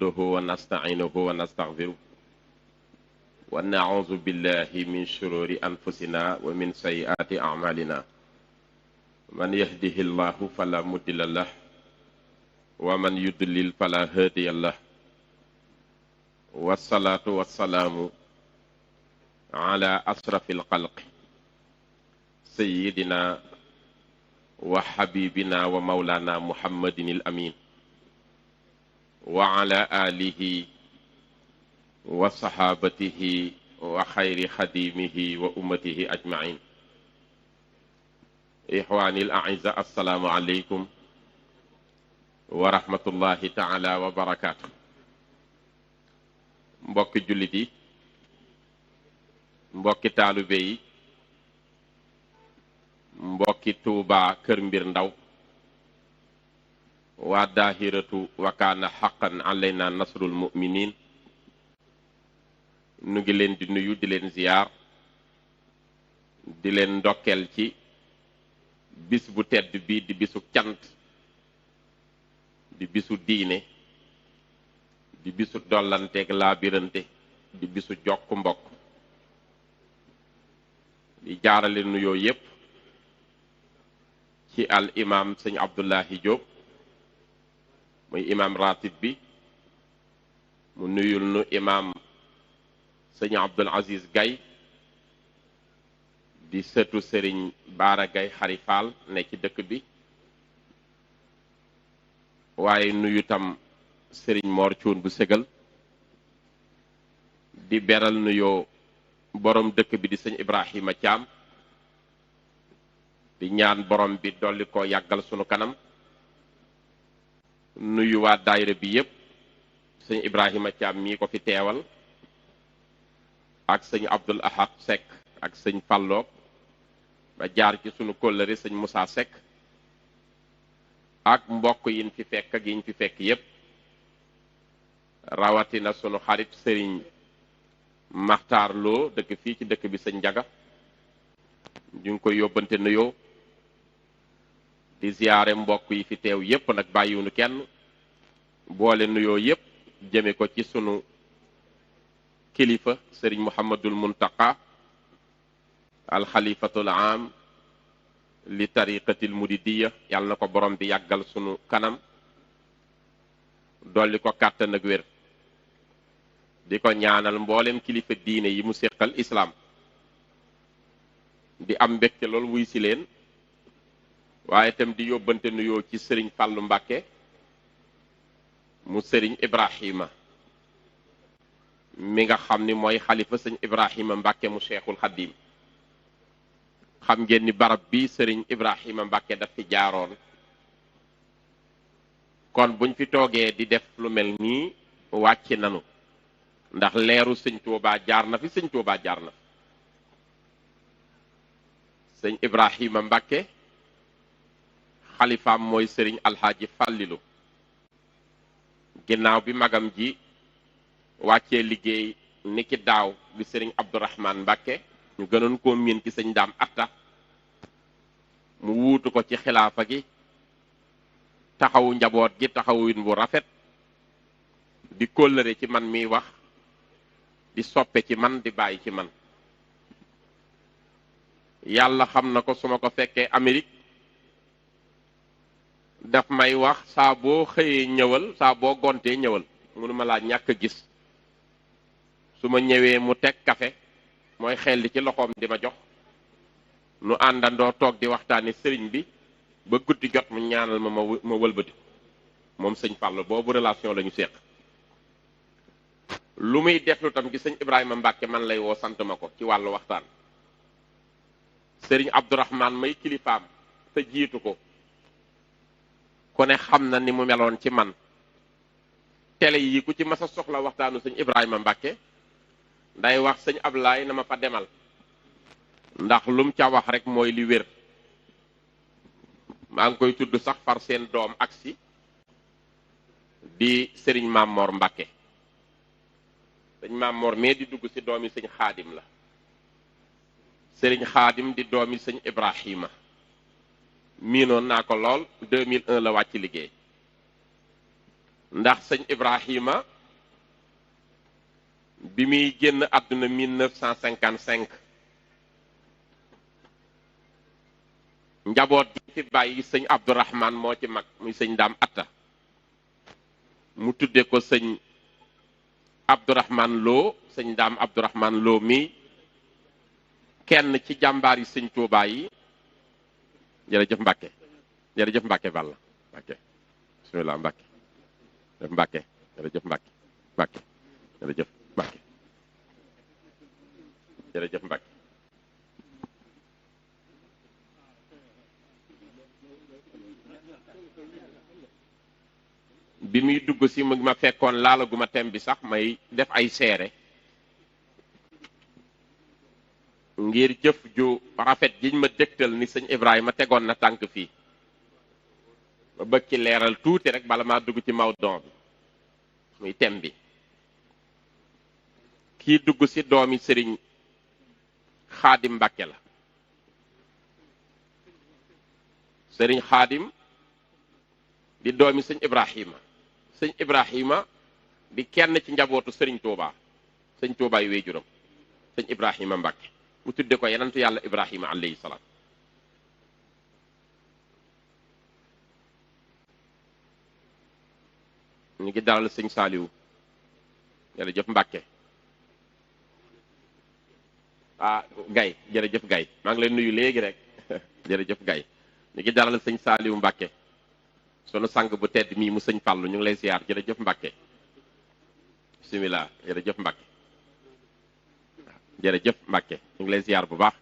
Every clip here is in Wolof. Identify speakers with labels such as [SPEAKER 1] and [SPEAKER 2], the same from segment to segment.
[SPEAKER 1] نحمده ونستعينه ونستغفره ونعوذ بالله من شرور أنفسنا ومن سيئات أعمالنا من يهده الله فلا مضل له ومن يضلل فلا هادي له والصلاة والسلام على أشرف الخلق سيدنا وحبيبنا ومولانا محمد الأمين وعلى آله وصحابته وخير خديمه وأمته أجمعين. إخواني الأعزاء السلام عليكم ورحمة الله تعالى وبركاته. mbokki jullit yi mbokki taalibe yi mbokki Tuuba Kër Mbir Ndaw waa daahiratu wa kaana haqqan alayna nasrul mu'minin nu ngi leen di nuyu di leen ziyaar di leen ndokkeel ci bis bu tedd bi di bisu cant di bisu diine di bisu dollanteeg laabirante di bisu jokk mbokk di jaarale nuyoo yépp ci al imam sëñ Abdullahi Diop muy imam ratib bi mu nuyul nu imam sëñ Abdul Aziz Gaye di sëtu sëriñ Baara Gaye xarifaal ne ci dëkk bi waaye nuyu tam sëriñ Mor Cuun bu ségal di beral nuyoo borom dëkk bi di sëñ Ibrahima Thiam di ñaan borom bi dolli ko yàggal sunu kanam nuyu waa daayira bi yépp sëñ Ibrahima Thiam mii ko fi teewal ak sëñ Abdul Ahad Seck ak sëñ Fallo ba jaar ci sunu kóllëre sëñ Moussa Seck ak mbokk yin fi fekk ak yiñ fi fekk yépp rawatina sunu xarit sëriñ Maxtaar Lo dëkk fii ci dëkk bi sëñ Njaga ñu ngi koy yóbbante nuyoo di ziyaare mbokk yi fi teew yépp nag bàyyiwunu kenn boole nuyoo yépp jëme ko ci sunu kilifa sëriñ Muhammadul Muntaqa alxalifatul am li tariqatil muridiyya yàlla na ko borom bi yàggal sunu kanam dolli ko kàttan ak wér di ko ñaanal mboolem kilifa diine yi mu séqal islaam di am mbégte lool wuy si leen waaye itam di yóbbante nuyoo ci sëriñ Fàllu Mbàkke mu sëriñ Ibrahima mi nga xam ni mooy xalifa sëñ Ibrahima Mbàkke mu Cheikhul Xadim xam ngeen ni barab bi sëriñ Ibrahima Mbàkke daf fi jaaroon kon buñ fi toogee di def lu mel nii wàcc nanu ndax leeru sëñ Tuubaa jaar na fi sëñ Tuubaa jaar na fi sëñ Ibrahima Mbàkke xalifaam mooy sëriñ Alxaaji Fàllilu ginnaaw bi magam ji wàccee liggéey niki daaw bi sëriñ Abdourahman Mbàkke ñu gënoon koo miin ci sëñ Daam Atta mu wuutu ko ci xilaafa gi taxawu njaboot gi taxawuin bu rafet di kóllëre ci man miy wax di soppe ci man di bàyyi ci man yàlla xam na ko su ma ko fekkee Amérique daf may wax saa boo xëyee ñëwal saa boo gontee ñëwal mënuma laa ñàkk a gis su ma ñëwee mu teg kafe mooy xel li ci loxoom di ma jox nu àndandoo toog di waxtaani sëriñ bi ba guddi jot mu ñaanal ma wëlbati moom sëñ Fàllu boobu relation la ñu séq lu muy def lu tam ci sëñ Ibrahima Mbàkke man lay woo sant ma ko ci wàllu waxtaan sëriñ Abdourahman may kilifaam te jiitu ko ku ne xam na ni mu meloon ci man télé yi ku ci mas a soxla waxtaanu sëñ Ibrahima Mbàkke day wax sëñ Ablaay na ma fa demal ndax lum ca wax rek mooy li wér maa ngi koy tudd sax far seen doom aksi di sëriñ Mamor Mbàkke sëñ Mamor mais di dugg ci doomi sëñ Xaadim la sëriñ Xaadim di doomi sëñ Ibrahima miinoon naa ko lool 2001 la wàcc liggéey ndax sëñ Ibrahima bi muy génn àdduna 1955 njaboot gi fi bàyyi sëñ Abdourahman moo ci mag muy sëñ Daam Atta mu tudde ko sëñ Abdourahman Lo sëñ Daam Abdourahman Lo mi kenn ci jàmbaar yi sëñ Tuubaa yi. jërëjëf Mbàkke jërëjëf Mbàkke Balla Mbàkke bismillah Mbàkke jërëjëf Mbàkke jërëjëf Mbàkke Mbàkke jërëjëf Mbàkke jërëjëf Mbàkke bi muy dugg si mu ma fekkoon laalaguma tem bi sax may def ay seere ngir jëf ju rafet jiñ ma dégtal ni sëñ Ibrahima tegoon na tànk fii ba bëgg ci leeral tuuti rek bala maa dugg ci mawdon bi muy tem bi kii dugg si doomi sëriñ Xaadim Mbàkke la sëriñ Xaadim di doomi sëñ Ibrahima di kenn ci njabootu sëriñ Touba sëñ Touba yu wéejuram sëñ Ibrahima Mbàkke mu tudde ko yenentu yàlla Ibrahima alayhi salaam ñu ngi dalal sëñ Saaliwu jërëjëf Mbàkke Gay jërëjëf Gay maa ngi leen nuyu léegi rek jërëjëf Gay ñu ngi dalal sëñ Saaliwu Mbàkke sunu sang bu tedd mii mu sëñ Fàllu ñu ngi lay ziar jërëjëf Mbàkke bismillah jërëjëf Mbàkke jërëjëf Mbàkke ñu ngi lay ziar bu baax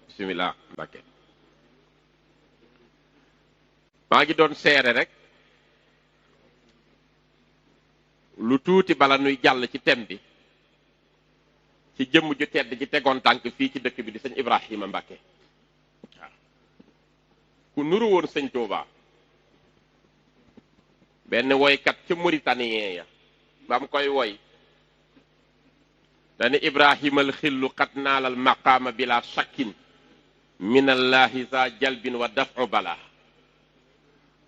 [SPEAKER 1] bismillah Mbàkke maa ngi doon seere rek lu tuuti bala nuy jàll ci tem bi ci jëmm ju tedd ji tegoon tànk fii ci dëkk bi di sëñ Ibrahima Mbàkke waaw ku nuru woon sëñ Touba benn woykat ca Mauritanien ya ba mu koy woy dani Ibrahima al xillu qad naalal maqaama bila shakkin min allahi za jalbin wa dafu bala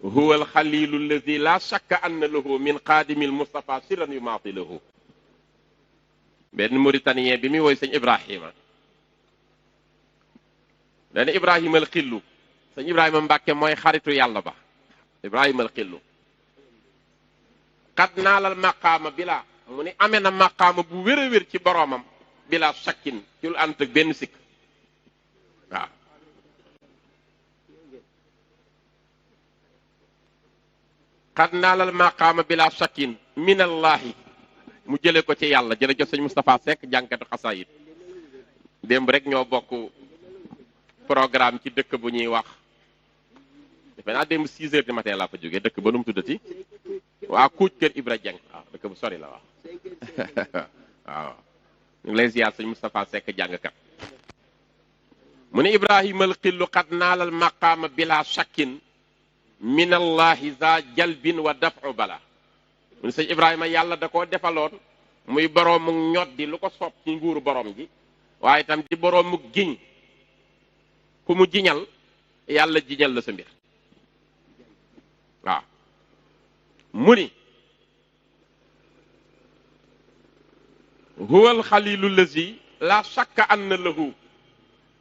[SPEAKER 1] huwa al xalilu alladi la shakka anna lahu min qaadimi al mustafa siran yumaatilahu benn Mauritanien bi muy woy sëñ Ibrahima dani Ibrahima al xillu sëñ Ibrahima Mbàkke mooy xaritu yàlla ba Ibrahima al xillu qad naalal maqaama bila mu ni amee na maqaama bu wér a wér ci boroomam bila shakkin ci lu ànd ak benn sikk waaw qad naalal maqaama bila shakkin minallahi mu jële ko ci yàlla jërëjëf sëñ Moustapha Seck jànkatu xasaayid démb rek ñoo bokk programme ci dëkk bu ñuy wax defe naa démb 6 heures du matin laa fa jógee dëkk ba nu mu tuddati waa kuuc kër Ibra Jeng waaw dëkk bu sori la waaw waaw ñu ngi lay ziar sëñ Moustapha Seck jàngkat mu ne Ibrahima al xillu qad naalal maqaama bila shakkin min allahi za jalbin wa dafu bala mu ne sëñ Ibrahima yàlla da koo defaloon muy boroomu ñoddi lu ko soob ci nguuru borom ji waaye itam di boroomu giñ ku mu jiñal yàlla jiñal la sa mbir waaw mu ni huwa alxalilu lazi la shakka anna lahu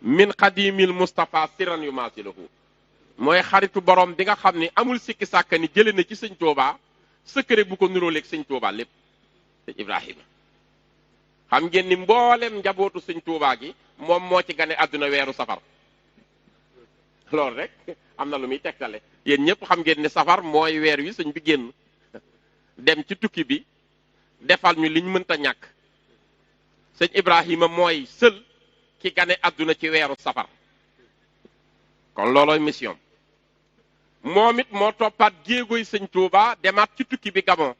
[SPEAKER 1] min qadimil Mustafa siran yumaasilahu mooy xaritu borom bi nga xam ni amul sikki sàkka ni jële na ci sëñ Tuubaa secret bu ko nuróoleeg sëñ Tuubaa lépp sëñ Ibrahima xam ngeen ni mboolem njabootu sëñ Tuubaa gi moom moo ci gane àdduna weeru safar loolu rek am na lu muy tegtale yéen ñëpp xam ngeen ni safar mooy weer wi sëñ bi génn dem ci tukki bi defal ñu liñ mënta ñàkk sëñ Ibrahima mooy sël ki gane àdduna ci weeru safar kon loolooy mission moom it moo toppaat jéegoy sëñ Touba demaat ci tukki bi Gabon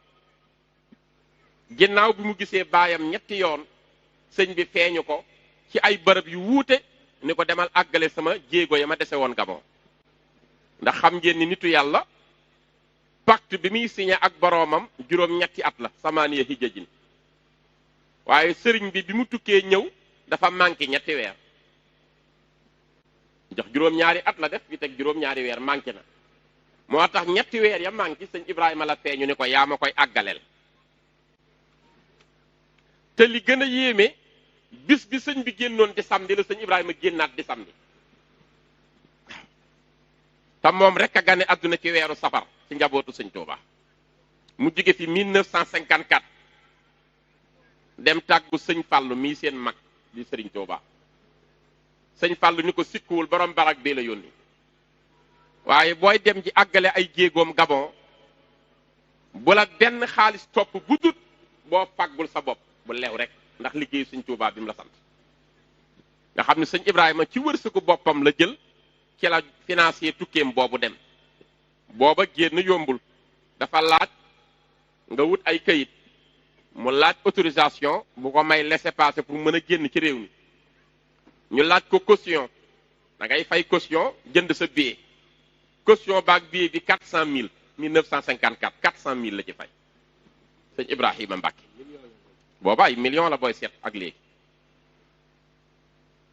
[SPEAKER 1] ginnaaw bi mu gisee baayam ñetti yoon sëñ bi feeñu ko ci ay bërëb yu wuute ni ko demal àggale sama jéego ya ma dese woon Gabon ndax xam ngeen ni nitu yàlla pacte bi muy signé ak boroomam juróom-ñetti at la samaaniya hijjajin waaye sëriñ bi mu tukkee ñëw dafa manqué ñetti weer jox juróom-ñaari at la def bi teg juróom-ñaari weer manqué na moo tax ñetti weer ya manqué sëñ Ibrahima la feeñu ni ko yaa ma koy àggaleel. te li gën a yéeme bis bi sëñ bi génnoon di samedi la sëñ Ibrahima génnaat di samedi te moom rek a gane àdduna ci weeru safar ci njabootu sëñ Touba mu jóge fi 1954 dem tàggu sëñ Fallou mii seen mag di sëriñ Touba sëñ Fallou ni ko sikkuwul borom barak bee la yónni waaye booy dem ji àggale ay jéegoom Gabon bu la benn xaalis topp bu dut boo faggul sa bopp bu leew rek ndax liggéeyu sëñ Touba bi mu la sant nga xam ne sëñ Ibrahima ci wërsëgu boppam la jël ci la financier tukkeem boobu dem booba génn yombul dafa laaj nga wut ay këyit mu laaj autorisation bu ko may laissez-passer pour mën a génn ci réew mi ñu laaj ko caution da ngay fay caution jënd sa billet caution baak billet bi 400000 1954 400000 la ci fay sëñ Ibrahima Mbacke booba ay millions la booy seet ak léegi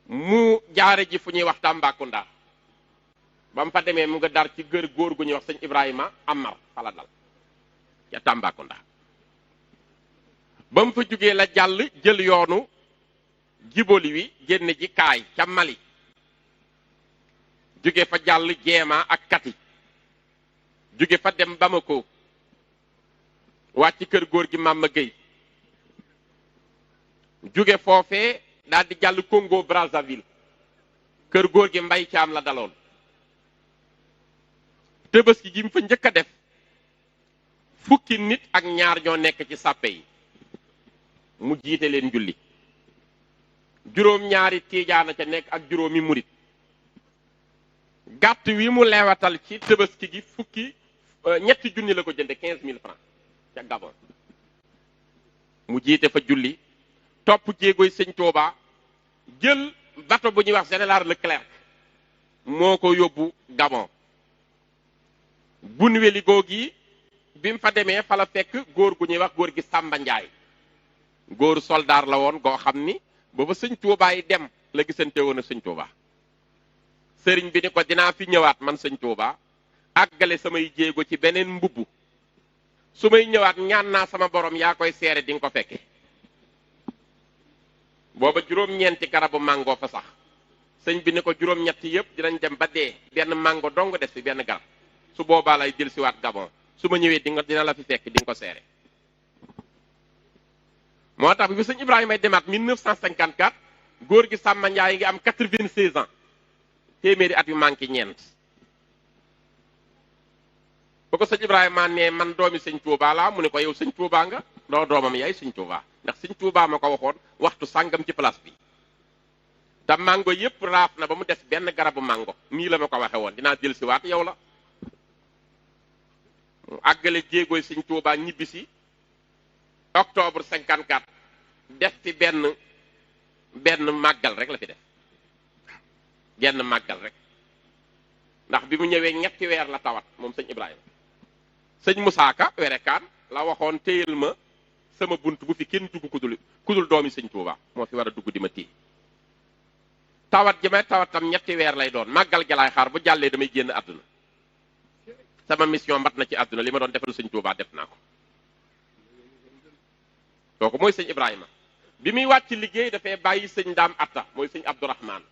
[SPEAKER 1] mu jaare ji fu ñuy wax Tambacounda ba mu fa demee mu nga dar ci góor gu ñuy wax sëñ Ibrahima Amar fala dal ca Tambacounda ba mu fa jógee la jàll jël yoonu jiboli wi génn ji kaay ca Mali jóge fa jàll Jeema ak Kati jóge fa dem Bamako wàcc kër góor gi Mama Gueye jóge foofee daal di jàll Congo Brazzaville kër góor gi Mbay Caam la daloon Tabaski gi mu fa njëkk a def fukki nit ak ñaar ñoo nekk ci sàppe yi mu jiite leen julli juróom-ñaari tiijaana ca nekk ak juróomi murit gàtt wi mu leewatal ci Tabaski gi fukki ñetti junni la ko jënde 15000 francs ca Gabon mu jiite fa julli topp jéegoy sëñ Touba jël bateau bu ñuy wax général Leclerc moo ko yóbbu Gabon bunweli googi bi mu fa demee fa la fekk góor gu ñuy wax góor gi Samba Ndiaye góoru soldaar la woon goo xam ni booba sëñ Touba yi dem la gisante woon a sëñ Touba sëriñ bi ni ko dinaa fi ñëwaat man sëñ Touba àggale samay jéego ci beneen mbubb su may ñëwaat ñaan naa sama borom yaa koy seere di nga ko fekke booba juróom-ñeenti garabu mango fa sax sëñ bi ni ko juróom-ñetti yëpp dinañ dem ba dee benn mango dong des fi benn garab su boobaa lay jël siwaat Gabon su ma ñëwee dina la fi fekk di nga ko seere moo tax bi sëñ Ibrahima ay demaat 1954 góor gi Samba Ndiaye ngi am 96 ans téeméeri at yu manqué ñeent ba ko sëñ Ibrahima ne man doomi sëñ Touba laa mu ne ko yow sëñ Touba nga doo doomam yaay sëñ Touba ndax sëñ Touba ma ko waxoon waxtu sàngam ci place bi te mango yépp raaf na ba mu des benn garabu mango nii la ma ko waxe woon dinaa jël siwaat yow la mu àggale jéegooy sëñ Touba ñibbisi octobre 54 def fi benn màggal rek la fi def genn màggal rek ndax bi mu ñëwee ñetti weer la tawat moom sëñ Ibrahima sëñ Moussa Ka werekaan la waxoon téyel ma sama bunt bu fi kenn dugg kudul doomi sëñ Touba moo fi war a dugg di ma téye tawat ji may tawat tam ñetti weer lay doon màggal gi laay xaar bu jàllee damay génn àdduna sama mission mat na ci àdduna li ma doon defal sëñ Touba def naa ko kooku mooy sëñ Ibrahima bi muy wàcc liggéey dafay bàyyi sëñ Daam Atta mooy sëñ Abdourahman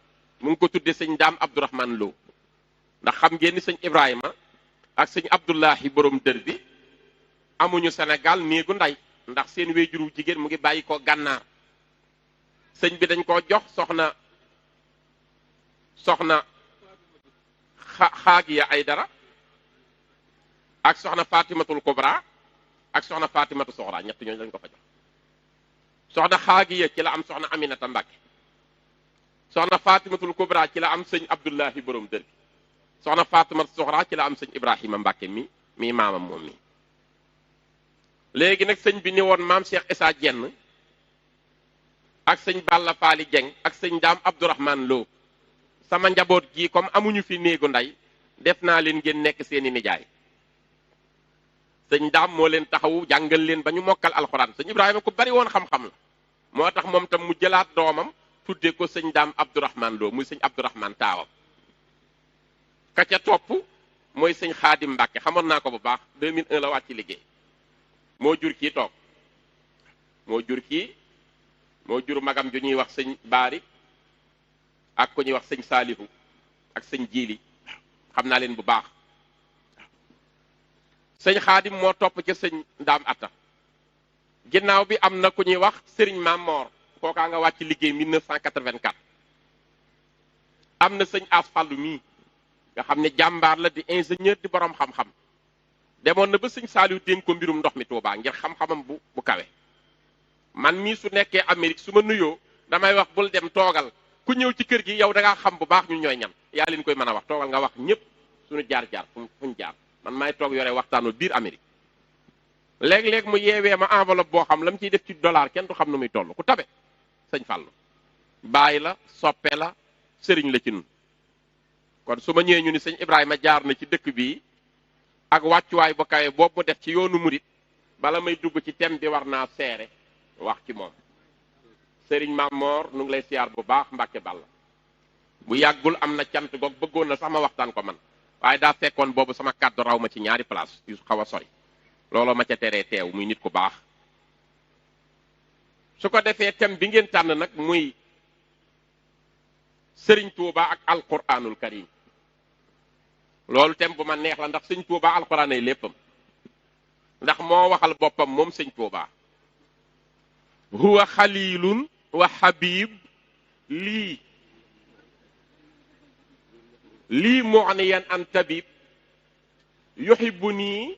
[SPEAKER 1] mu ngi ko tuddee sëñ Daam Abdourahman Lo ndax xam ngeen ni sëñ Ibrahima ak sëñ Abdullahi borom dër bi amuñu Sénégal néegu nday ndax seen wéjuru jigéen mu ngi bàyyi ko gànnaar sëñ bi dañ koo jox soxna Xaagiya Aydara ak soxna Fatimatul Kubra ak soxna Fatimatu Soxra ñett ñooñu lañ ko fa jox soxna Xaagiya ci la am soxna Aminata Mbàkke soxna Fatimatul Kubra ci la am sëñ Abdullahi borom dër bi soxna Fatimatu Soxra ci la am sëñ Ibrahima Mbàkke mi maamam moom mi léegi nag sëñ bi ni woon maam Cheikh Issa Dieng ak sëñ Balla Faali Dieng ak sëñ Daam Abdourahman Lo sama njaboot gi comme amuñu fi néegu ndey def naa leen ngeen nekk seeni nijaay sëñ Daam moo leen taxawu jàngal leen ba ñu mokkal alxuraan sëñ Ibrahima ku bari woon xam-xam la moo tax moom tam mu jëlaat doomam tudde ko sëñ Daam Abdourahman Lo muy sëñ Abdourahman taawam ka ca topp mooy sëñ Xaadim Mbàkke xamoon naa ko bu baax 2001 la wàcc liggéey moo jur kii toog moo jur kii moo jur magam ju ñuy wax sëñ Baari ak ku ñuy wax sëñ Saalihu ak sëñ Jiili xam naa leen bu baax sëñ Xaadim moo topp ca sëñ Ndaam Atta ginnaaw bi am na ku ñuy wax sëriñ Maam Moor kookaa nga wàcc liggéey 1984 am na sëñ As Fallu mii nga xam ne jàmbaar la di ingénieur di borom xam-xam demoon na ba sëñ Saalihu dénk ko mbirum ndox mi Tuubaa ngir xam-xamam bu kawe man mii su nekkee Amérique su ma nuyoo damay wax bul dem toogal ku ñëw ci kër gi yow da ngaa xam bu baax ñu ñooy ñan yaa leen koy mën a wax toogal nga wax ñëpp suñu jaar-jaar fuñ jaar man maay toog yore waxtaanu biir Amérique léeg-léeg mu yeewee ma enveloppe boo xam la mu ciy def ci dollar kenn du xam nu muy toll ku tabe sëñ Fallou bàyyi la soppe la sëriñ la ci nun kon su ma ñëwee ñu ni sëñ Ibrahima jaar na ci dëkk bii ak wàccuwaay bu kawe boobu mu def ci yoonu murit bala may dugg ci thème bi war naa seere wax ci moom sëriñ Maam Moor nu ngi lay siyaar bu baax Mbàkke Balla bu yàggul am na cant goog bëggoon na sax ma waxtaan ko man waaye daa fekkoon boobu sama kàddu raw ma ci ñaari place yu xaw a sori looloo ma ca teree teew muy nit ku baax su ko defee thème bi ngeen tànn nag muy sëriñ Tuuba ak alquranul karim loolu thème bu ma neex la ndax sëñ Tuuba alquran ay léppam ndax moo waxal boppam moom sëñ Tuuba huwa xalilun wa habib lii mu'niyan an tabib yuhibbuni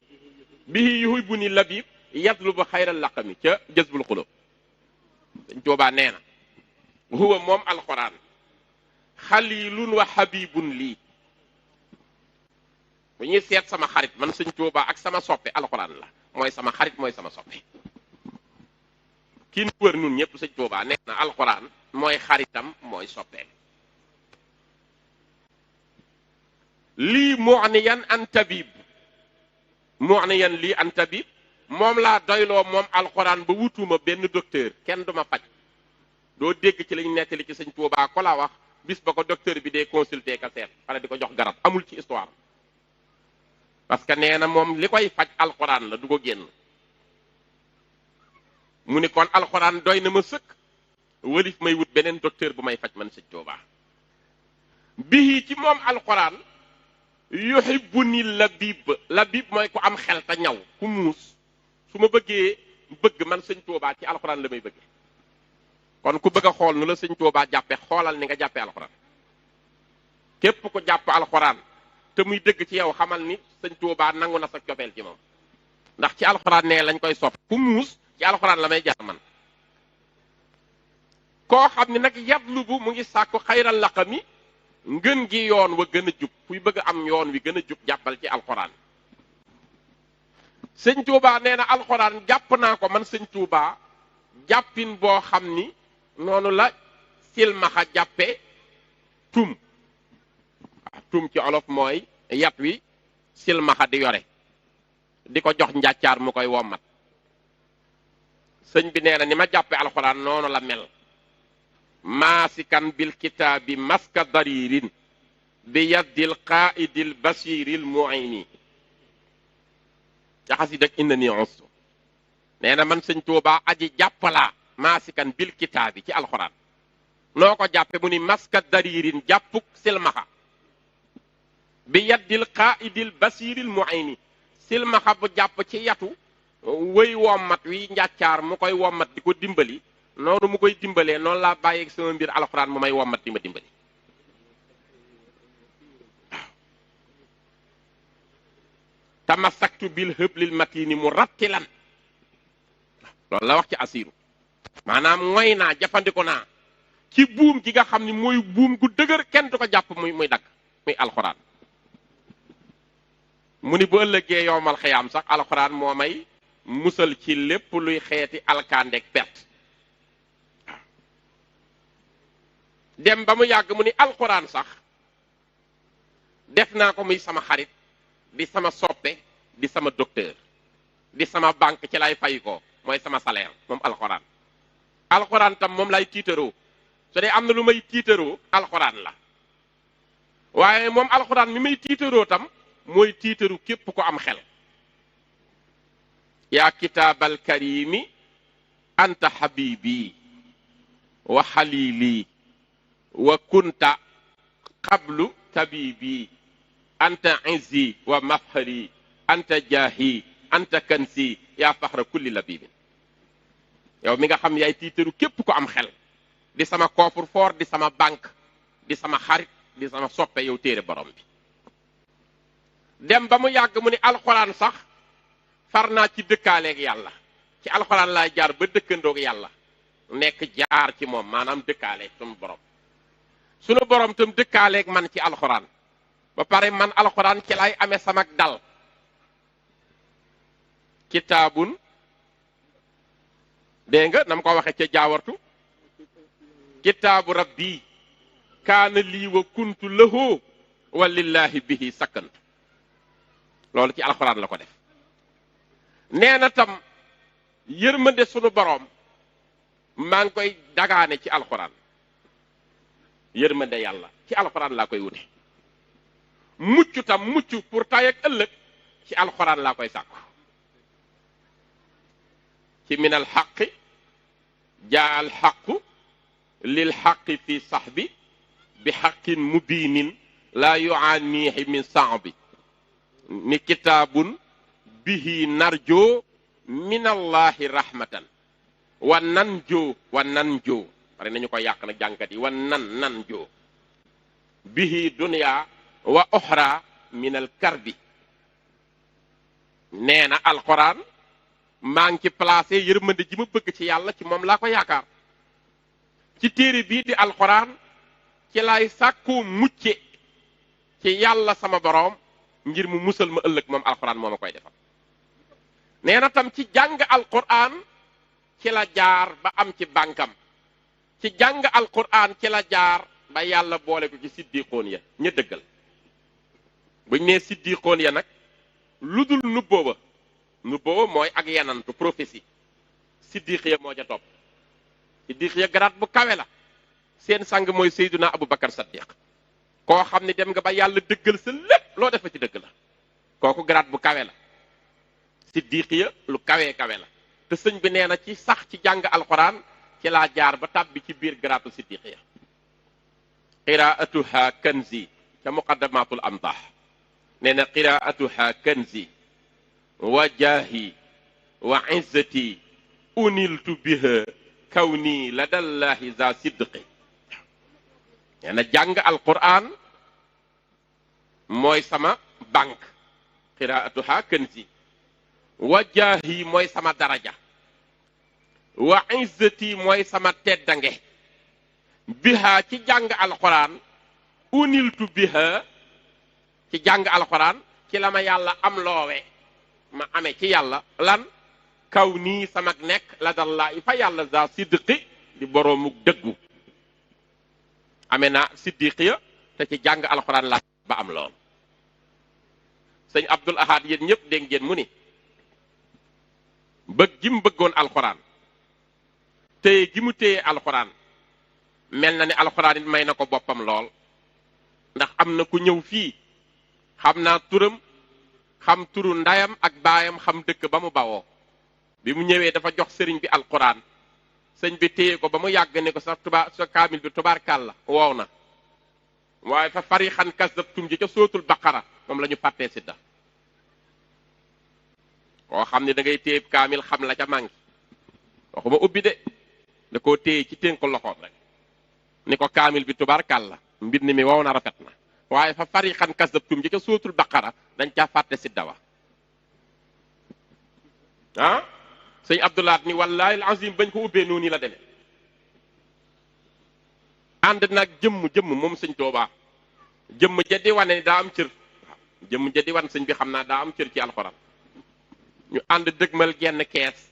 [SPEAKER 1] bihi yuhibbuni labib yatlubu xayral laqami ca jazbul xulub sëñ Tuuba nee na huwa moom alquran xalilun wa habibun lii bu ñuy seet sama xarit man sëñ Tuuba ak sama soppe alquran la mooy sama xarit mooy sama soppe kii nu wër nun ñëpp sëñ Tuuba nee na alquran mooy xaritam mooy soppeem lii mu'niyan an tabib mu'niyan lii an tabib moom laa doyloo moom alquran ba wutuma benn docteur kenn duma faj doo dégg ci lañ nettali ci sëñ Tuuba ko la wax bis ba ko docteur bi dee consulter ka seet wala di ko jox garab amul ci histoire parce que nee na moom li koy faj alquran la du ko génn mu ni kon alquran doy na ma sëkk wëlif may wut beneen docteur bu may faj man sëñ Tuuba bii ci moom alquran yuhibbuni labib mooy ku am xel te ñaw ku muus su ma bëggee bëgg man sëñ Tuuba ci alquran la may bëgg kon ku bëgg a xool nu la sëñ Tuuba jàppe xoolal ni nga jàppe alquran képp ku jàpp alquran te muy dëgg ci yow xamal ni sëñ Tuuba nangu na sa cofeel ci moom ndax ci alquran nee lañ koy sopp ku muus ci alquran la may jaar man koo xam ne nag yatlubu mu ngi sàkku xayral laqami ngën gi yoon wa gën a jub kuy bëgg am yoon wi gën a jub jàppal ci alquran sëñ Tuuba nee na alquran jàpp naa ko man sëñ Tuuba jàppin boo xam ni noonu la silmaxa jàppe tum tum ci olof mooy yat wi silmaxa di yore di ko jox njàccaar mu koy wommat sëñ bi nee na ni ma jàppe alxuraan noonu la mel maasikan bil kitaabi maska daririn bi yaddil qaidil basiril muini ca xasida ak inna ni ustu nee na man sëñ Tuuba aji jàppalaa maasikan bil kitaabi ci alxuraan noo ko jàppe mu ni maska daririn jàppuk silmaxa bi yaddil qaidil basiril muini silmaxa bu jàpp ci yatu wëy wommat wi njàccaar mu koy wommat di ko dimbali noonu mu koy dimbalee noonu laa bàyyeeg sama mbir alxuraan mu may wommat di ma dimbali tamassaktu bil hëblil matini mu rattilan loolu la wax ci asiru maanaam ngoy naa jafandiku naa ci buum gi nga xam ni mooy buum gu dëgër kenn du ko jàpp muy dagg muy alxuraan mu ni bu ëllëgee yowmal xiyaam sax alxuraan moo may musal ci lépp luy xeeti alkaandeeg perte dem ba mu yàgg mu ni alxuraan sax def naa ko muy sama xarit di sama soppe di sama docteur di sama banque ci lay fay ko mooy sama salaire moom alxuraan alxuraan tam moom lay tiitaroo su dee am na lu may tiitaroo alxuraan la waaye moom alxuraan mi may tiitaroo tam mooy tiitaru képp ko am xel. yaa kitaabal karimi anta habibi wa xalili wa kunta qablu tabibi anta izzi wa mafxari anta jaahi anta kansi yaa faxra kulli labibin. yow mi nga xam yaay tiitaru képp ko am xel, di sama coffre-fort, di sama banque, di sama xarit, di sama soppe, yow téere borom bi. dem ba mu yàgg mu ni alxuraan sax far naa ci dëkkaaleeg yàlla, ci alxuraan laay jaar ba dëkkandoog yàlla, nekk jaar ci moom, maanaam dëkkaaleeg sunu borom. sunu borom tam dëkkaaleeg man ci alxuraan, ba pare man alxuraan ci lay amee sama dal. kitaabun, dégg nga nam ko waxee ca jaawartu, kitaabu rabbi kaana lii wa kuntu lahu wa lillahi bihi sakkantu. loolu ci alxuraan la ko def. nee na tam yërmande sunu boroom maa ngi koy dagaane ci alxuraan. yërmande yàlla ci alxuraan laa koy wute. mucc tam mucc pour tay ak ëllëg ci alxuraan laa koy sàkku. ci minal xaqi jaa al xaqu lil xaqi fi saxbi bi xaqin mubiinin laa yuaanihi min saabi ni kitaabun bihi narjoo min allahi rahmatan wa nan joo pare nañu ko yàq nag jànkat yi wa nan joo bihi dunya wa oxra min al karbi. nee na alquran maa ngi ci placé yërmande ji ma bëgg ci yàlla, ci moom laa ko yaakaar. ci téere bii di alquran ci lay sàkku mucce ci yàlla sama boroom ngir mu musal ma ëllëg, moom alquran moo ma koy defal. nee na tam ci jàng alquran ci la jaar ba am ci bànkam. ci jàng alquran ci la jaar ba yàlla boole ko ci siddiqoon ya ña dëggal. buñ nee siddiqoon ya nag lu dul nubbooba mooy ak yanantu prophétie. siddiq ya moo ca topp. siddiq ya garaat bu kawe la. seen sang mooy Seyduna Aboubacar Saddiq, koo xam ne dem nga ba yàlla dëggal sa lépp loo defa ci dëgg la. kooku garaat bu kawe la. siddiq ya lu kawee kawe la. te sëñ bi nee na ci sax ci jàng alquran ci laa jaar ba tàbbi ci biir garaatu siddiq ya. qiraatuha kanzi ca muqaddamatul amdah nee na qiraatuha kanzi wa jaahi wa izzati uniltu biha kawni ladallahi za sidqi. nee na jàng alquran mooy sama banque. qiraatuha kanzi wa jaahi mooy sama daraja. wa izzati mooy sama teddange. biha ci jàng alquran uniltu biha ci jàng alquran ci la ma yàlla am loowe ma amee ci yàlla lan kaw nii sama nekk la dallaa fa yàlla za sidqi di boroomu dëggu. amee naa siddiqiya te ci jàng alquran la ba am lool. sëñ Abdul Ahad yéen ñëpp dégg ngeen mu ni bëgg gi mu bëggoon alquran téye gi mu téye alquran mel na ni alquran it may na ko boppam lool. ndax am na ku ñëw fii xam naa turam, xam turu ndayam ak baayam, xam dëkk ba mu bawoo. bi mu ñëwee dafa jox sëriñ bi alquran, sëñ bi téye ko ba mu yàgg ne ko sa kaamil bi tubaarkàlla wow na, waaye fa farixan kasabtum ji ca sootul baqara moom la ñu fàttee sidda. koo xam ne da ngay téye kaamil xam la ca mangi waxuma ubbi de, da koo téye ci tënk loxoom rek ni ko kaamil bi tubaarkàlla mbind mi wow na rafet na, waaye fa farixan kasabtum ji ca sootul baqara dañ caa fàtte sidda wa. ah sëñ Abdoulaat ni wallaahi azim bañ ko ubbee noonu la demee. ànd nag jëmm moom sëñ Tuubaa jëmm ja di wane ni daa am cër. jëmm ja di wan sëñ bi xam naa daa am cër ci alxuraan. ñu ànd dëgmal genn kees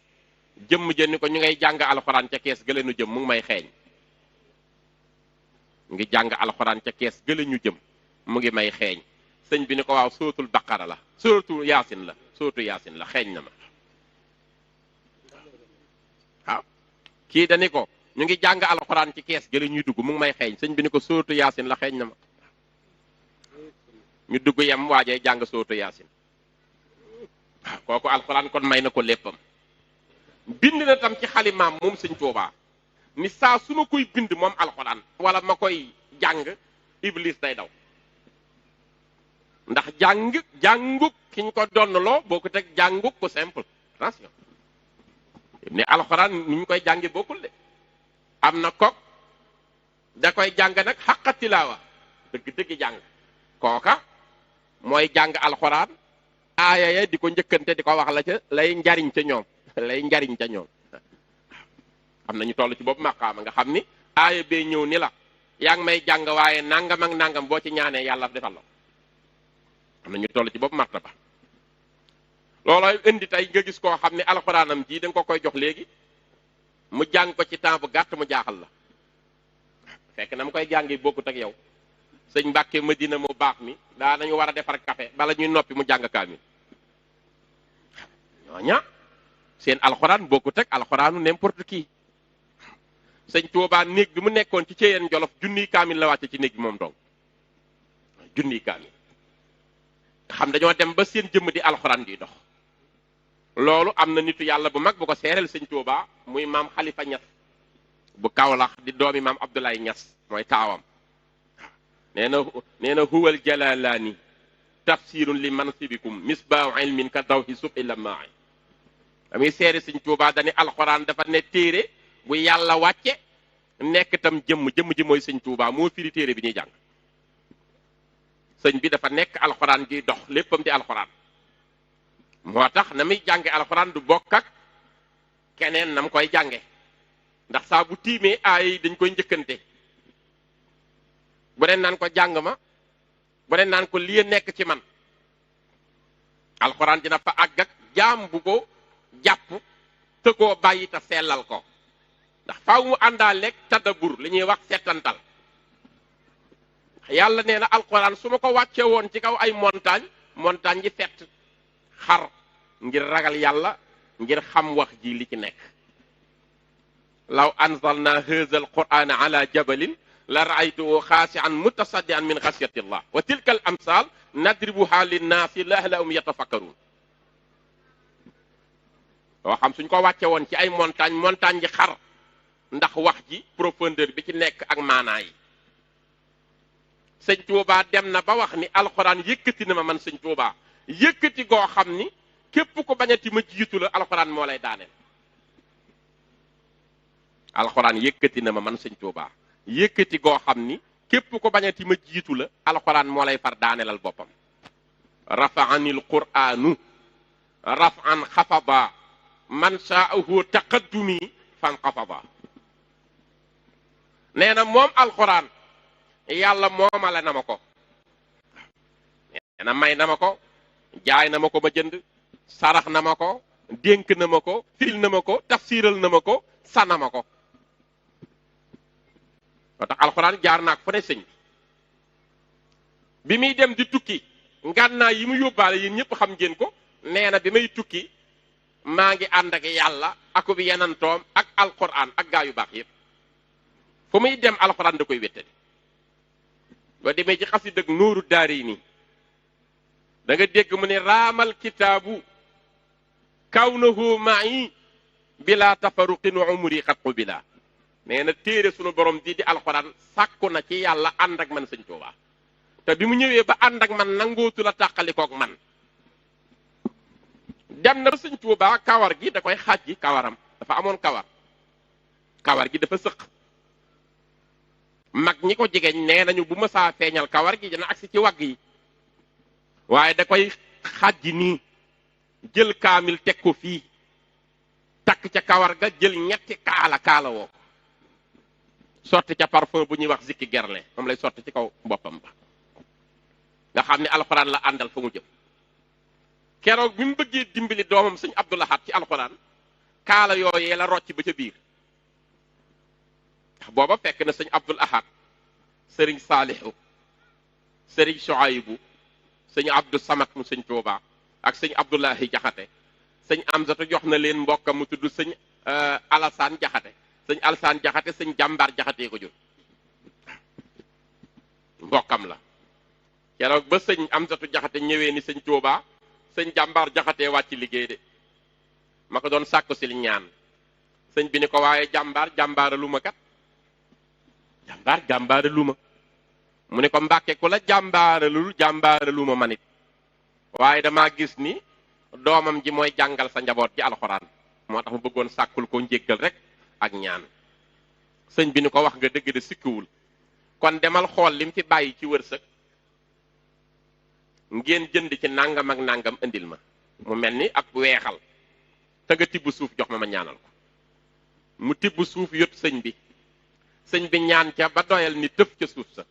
[SPEAKER 1] jëmm ja ni ko ñu ngay jàng alxuraan ca kees gële nu jëm mu ngi may xeeñ. ngi jàng alxuraan ca kees gële ñu jëm mu ngi may xeeñ. sëñ bi ni ko waaw sootul baqara la sootu yaasin la xeeñ na ma. waaw kii dani ko ñu ngi jàng alxuraan ci kees gële ñuy dugg mu ngi may xeeñ. sëñ bi ni ko sootu yaasin la xeeñ na ma. ñu dugg yem waajee jàng sootu yaasin kooku alxuraan kon may na ko léppam. bind na tam ci xalimaam moom sëñ Tuubaa ni saa su ma koy bind moom alxuraan wala ma koy jàng iblis day daw ndax jànguk ki ñu ko donnaloo boo ko teg jànguk ko simple attention ne alxuraan ni ñu koy jàngi bokkul de am na kook da koy jàng nag xaqa tilaawa dëgg jàng kooka mooy jàng alxuraan aaya ya di ko njëkkante di ko wax la ca lay njariñ ca ñoom am na ñu toll ci boobu maqaama nga xam ni aaya bee ñëw ni la yaa ngi may jàng waaye nangam ak nangam boo ci ñaanee yàlla defal la am na ñu toll ci boobu martaba loolooy indi tey nga gis koo xam ne alxuraanam ji da nga ko koy jox léegi mu jàng ko ci temps bu gàtt mu jaaxal la fekk na mu koy jàngi bokkut ak yow sëñ Mbàkke Madina mu baax mi daa nañu war a defar café bala ñuy noppi mu jàng kaamil ñooña seen alxuraan bokkut ak alxuraanu n'importe qui sëñ Tuubaa néeg bi mu nekkoon ci Ceyeen Jolof junniy kaamil la wàcce ci néeg bi moom dong junniy kaamil xam dañoo dem ba seen jëmm di alxuraan di dox loolu am na nitu yàlla bu mag bu ko seereel sëñ Tuubaa muy maam Xalifa Ñas bu Kawlax di doomi maam Abdoulaye Ñas mooy taawam nee na huwal jalalaani tafsirun li mansibikum misbaahu ilmin ka dawhi subhi lamaa'i damuy seere sëñ Tuubaa dani alxuraan dafa ne téere bu yàlla wàcce nekk tam jëmm ji mooy sëñ Tuubaa moo firi téere bi ñuy jàng sëñ bi dafa nekk alxuraan ji dox léppam di alxuraan moo tax na muy jànge alxuraan du bokk ak keneen nam koy jànge ndax saa bu tiimee aay dañ koy njëkkante bu den naan ko jàng ma bu den naan ko lii nekk ci man alxuraan dina fa àgg ak jaam bu ko jàpp te koo bàyyi te sellal ko ndax faaw mu àndaaleeg tadabbur li ñuy wax settantal yàlla nee na alxuraan su ma ko wàcce woon ci kaw ay montagne yi fett xar ngir ragal yàlla ngir xam wax ji li ci nekk law anzalna haza alqur'ana ala jabalin la ra'aytuhu xaasi'an mutasaddian min xasiyati llah wa tilka al amsal nadribuha linnaasi la'allahum yatafakkarun loo xam suñ ko wàcce woon ci ay montagne yi xar ndax wax ji profondeur bi ci nekk ak maanaa yi sëñ Tuubaa dem na ba wax ni alxuraan yëkkati na ma man sëñ Tuubaa yëkkati goo xam ni képp ko bañati ma jiitu la alxuraan moo lay daaneel alxuraan yëkkati na ma man sëñ Tuubaa yëkkati goo xam ni képp ko bañati ma jiitu la alxuraan moo lay far daaneelal boppam rafa'anil qur'aanu raf'an xafada man sha'ahu taqaddumi fan xafada nee na moom alxuraan yàlla moomale na ma ko nee na may na ma ko jaay na ma ko ma jënd sarax na ma ko dénk na ma ko fil na ma ko tafsiral na ma ko sana ma ko moo tax alxuraan jaar naak fu ne sëñ bi muy dem di tukki ngànnaay yi mu yóbbaale yéen ñëpp xam ngeen ko nee na bi may tukki maa ngi ànd ak yàlla aku bi yenantoom ak alxuraan ak gaa yu baax yëpp fu muy dem alxuraan da koy wéttali boo demee ci xasida ak Nuuru Daarayni da nga dégg mu ne raamal kitaabu kawnahu ma'i bila tafaruqin wa umri xat qubila nee na téere sunu borom di alxuraan sàkku na ci yàlla ànd ak man sëñ Tuubaa te bi mu ñëwee ba ànd ak man nangootu la tàqalikook man dem na ba sëñ Tuubaa kawar gi da koy xaaj gi kawaram dafa amoon kawar gi dafa sëq mag ñi ko jegeñ nee nañu bu ma saa feeñal kawar gi dina agsi ci wagg yi waaye da koy xaaj gi nii jël kaamil teg ko fii takk ca kawar ga jël ñetti kaala woo ko sotti ca parfum bu ñuy wax zikki gerle moom lay sotti ci kaw boppam ba nga xam ne alxuraan la àndal fa mu jëm keroog bi mu bëggee dimbali doomam sëñ Abdul Ahad ci alxuraan kaala yooyee la rocc ba ca biir ndax booba fekk na sëñ Abdul Ahad sëriñ Saalihu sëriñ Shuaybu sëñ Abdou Samad mu sëñ Tuubaa ak sëñ Abdullahi Jaxate sëñ Amzatu jox na leen mbokkam mu tudd sëñ Alasaan Jaxate sëñ Alasaan Jaxate sëñ Jàmbaar Jaxate ko jur mbokkam la keroog ba sëñ Amsatu Jaxate ñëwee ni sëñ Tuubaa sëñ jàmbaar Jaxate wàcc liggéey de ma ko doon sàkku si li ñaan sëñ bi ni ko waaye jàmbaara lu ma kat jàmbaara lu ma mu ne ko Mbàkke ku la jàmbaara lu ma manit waaye damaa gis ni doomam ji mooy jàngal sa njaboot ji alxuraan moo tax mu bëggoon sàkkul ko njéggal rek ak ñaan sëñ bi ni ko wax nga dëgg de sikkiwul kon demal xool lim fi bàyyi ci wërsëg ngeen jënd ci nangam ak nangam indil ma mu mel ni ak weexal te nga tibb suuf jox ma ñaanal ko mu tibb suuf yot sëñ bi ñaan ca ba doyal ni tëf ca suuf sa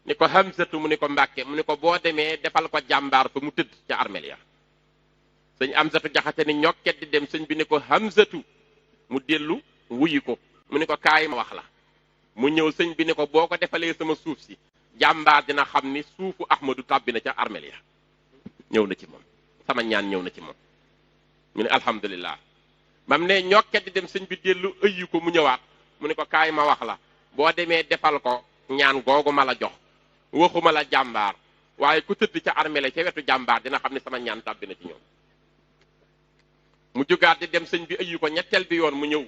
[SPEAKER 1] ni ko Hamsatu mu ni ko Mbàkke mu ni ko boo demee defal ko jàmbaar fa mu tëdd ca armeel ya sëñ Amsatu Jaxate ni ñokket di dem sëñ bi ni ko Hamsatu mu dellu wuyi ko mu ni ko kaay ma wax la mu ñëw sëñ bi ni ko boo ko defalee sama suuf si jàmbaar dina xam ni suufu Ahmadu tàbbi na ca armeel ya ñëw na ci moom sama ñaan ñëw na ci moom ñu ne alhamdulilah bam ne ñokket di dem sëñ bi dellu ëyyi ko mu ñëwaat mu ni ko kaay ma wax la boo demee defal ko ñaan googu ma la jox waxuma la jàmbaar waaye ku tëdd ca armeel ca wetu jàmbaar dina xam ne sama ñaan tàbbi na ci ñoom mu jugaat di dem sëñ bi ëyyi ko ñetteel bi yoon mu ñëw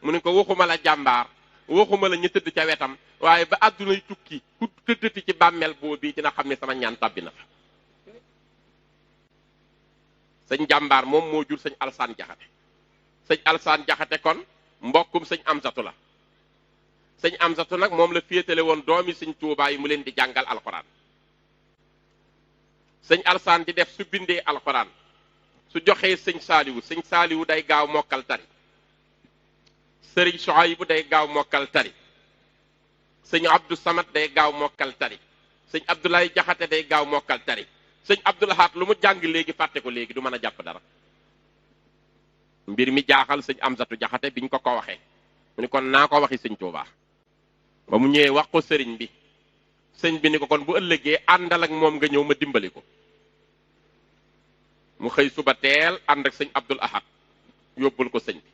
[SPEAKER 1] mu ni ko waxuma la jàmbaar waxuma la ñu tëdd ca wetam waaye ba àddunay tukki ku tëddati ci bàmmeel boobu dina xam ne sama ñaan tàbbi na fa sëñ jàmbaar moom moo jur sëñ Alsaan Jaxate sëñ Alsaan Jaxate kon mbokkum sëñ Amsatu la sëñ Amsatu nag moom la féetale woon doomi sëñ Tuubaa yi mu leen di jàngal alxuraan sëñ Alsaan di def su bindee alxuraan su joxee sëñ Saaliwu day gaaw mokkal tari sëriñ Suhaybu day gaaw mokkal tari sëñ Abdou Samad day gaaw mokkal tari sëñ Abdoulaye Jaxate day gaaw mokkal tari sëñ Abdul Ahad lu mu jàng léegi fàtte ko léegi du mën a jàpp dara mbir mi jaaxal sëñ Amsatu Jaxate biñ ko waxee mu ni kon naa ko waxi sëñ Tuubaa ba mu ñëwee wax ko sëriñ bi sëñ bi ni ko kon bu ëllëgee àndal ak moom nga ñëw ma dimbali ko mu xëy suba teel ànd ak sëñ Abdul Ahad yóbbul ko sëñ bi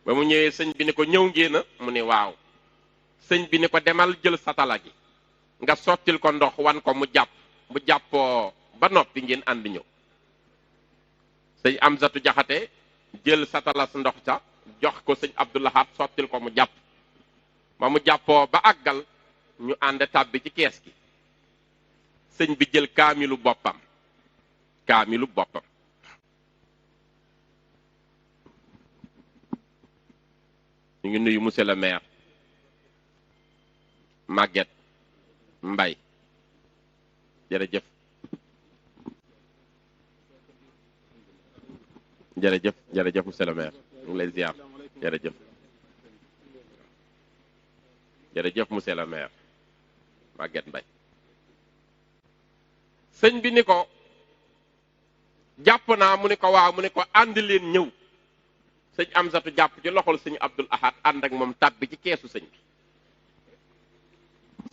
[SPEAKER 1] ba mu ñëwee sëñ bi ni ko ñëw ngéena mu ne waaw sëñ bi ni ko demal jël satala gi nga sottil ko ndox wan ko mu jàpp bu jàppoo ba noppi ngeen ànd ñëw sëñ Amsatu Jaxate jël satalas ndox ca jox ko sëñ Abdul Ahad sottil ko mu jàpp ba mu jàppoo ba àggal ñu ànd tàbbi ci kees gi sëñ bi jël kaamilu boppam ñu ngi nuyu monsieur le maire Maguette Mbaye jërëjëf monsieur le maire ñu ngi lay ziar jërëjëf monsieur le maire Maguette Mbaye sëñ bi ni ko jàpp naa mu ni ko waaw mu ni ko ànd leen ñëw sëñ Amsatu jàpp ci loxol sëñ Abdul Ahad ànd ak moom tàbbi ci keesu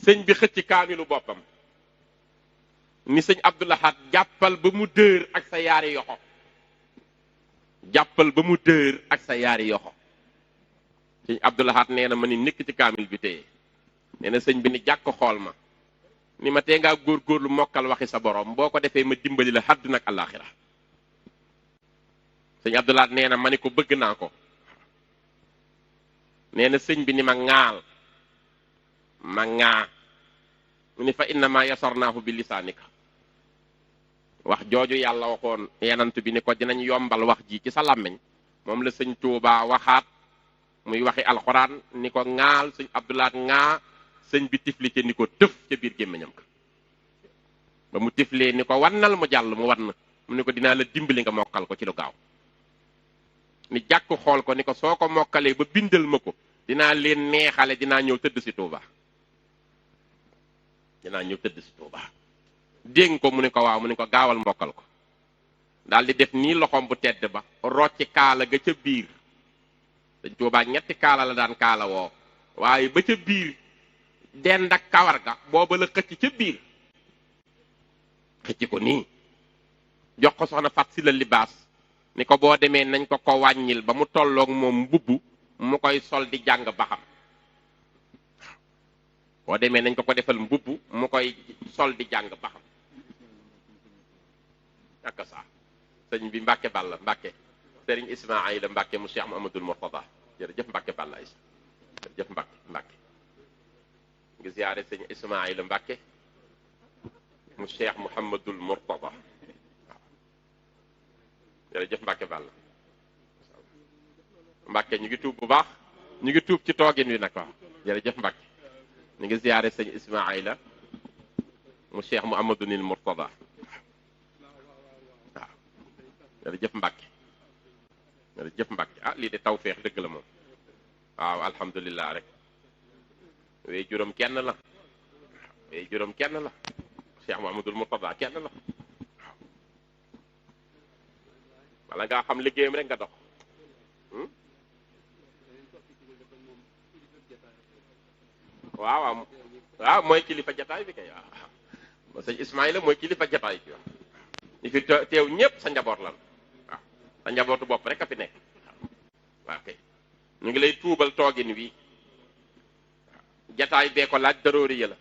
[SPEAKER 1] sëñ bi xëcc kaamilu boppam ni sëñ Abdul Ahad jàppal ba mu dër ak sa yaari yoxo sëñ Abdul Ahad nee na ma ni nekk ci kaamil bi téye nee na sëñ bi ni jàkk xool ma ni ma tee ngaa góorgóorlu mokkal waxi sa borom boo ko defee ma dimbali la àdduna ak àllaaxira sëñ Abdul Ahad nee na ma ni ko bëgg naa ko nee na sëñ bi ni ma ŋaal ma ŋaa mu ni fa innama yasarnaahu bi lisaanika wax jooju yàlla waxoon yenant bi ni ko dinañ yombal wax ji ci sa làmmiñ moom la sëñ Tuubaa waxaat muy waxi alxuraan ni ko ŋaal sëñ Abdul Ahad ŋaa sëñ bi tifli ca ni ko tëf ca biir gémmiñam ka ba mu tiflee ni ko wannal mu jàll mu wann mu ni ko dinaa la dimbali nga mokkal ko ci lu gaaw ni jàkk xool ko ni ko soo ko mokkalee ba bindal ma ko dinaa leen neexale dinaa ñëw tëdd si Tuubaa dégg ko mu ni ko waaw mu ni ko gaawal mokkal ko daal di def nii loxoom bu tedd ba rocci kaala ga ca biir Sëñ Tuubaa ñetti kaala la daan kaala woo waaye ba ca biir dend ak kawar ga booba la xëcc ca biir xëcc ko nii jox ko soxna Fat Sila Libaas ni ko boo demee nañ ko wàññil ba mu tolloog moom mbubb mu koy sol di jàng ba xam boo demee nañ ko defal mbubb mu koy sol di jàng ba xam ak sa sëñ bi Mbàkke Balla Mbàkke sëriñ Ismaayla Mbàkke mu Cheikh Mouhamadoul Mourtada jërëjëf Mbàkke Balla Isa jërëjëf Mbàkke ngi ziyaare sëñ Ismaayla Mbàkke mu Cheikh Mouhamadoul Mourtada jërëjëf Mbàkke Balla Mbàkke ñu ngi tuub bu baax ñu ngi tuub ci toogin wi nag waaw jërëjëf Mbàkke ñu ngi ziyaare sëñ Ismaayla mu Cheikh Mouhamadoul Mourtada waaw jërëjëf Mbàkke jërëjëf Mbàkke ah lii de tawfeex dëgg la moom waaw alhamdulilah rek wey juróom kenn la wey juróom kenn la Cheikh Mouhamadoul Mourtada kenn la waaw wala ngaa xam liggéeyam rek nga dox waaw mooy kilifa jataay bi kay waaw sëñ Ismaïla mooy kilifa jataay bi waaw ñi fi teew ñëpp sa njaboot lan waaw sa njabootu bopp rek a fi nekk waaw kay ñu ngi lay tuubal toogin wi jataay bee ko laaj daroori ya la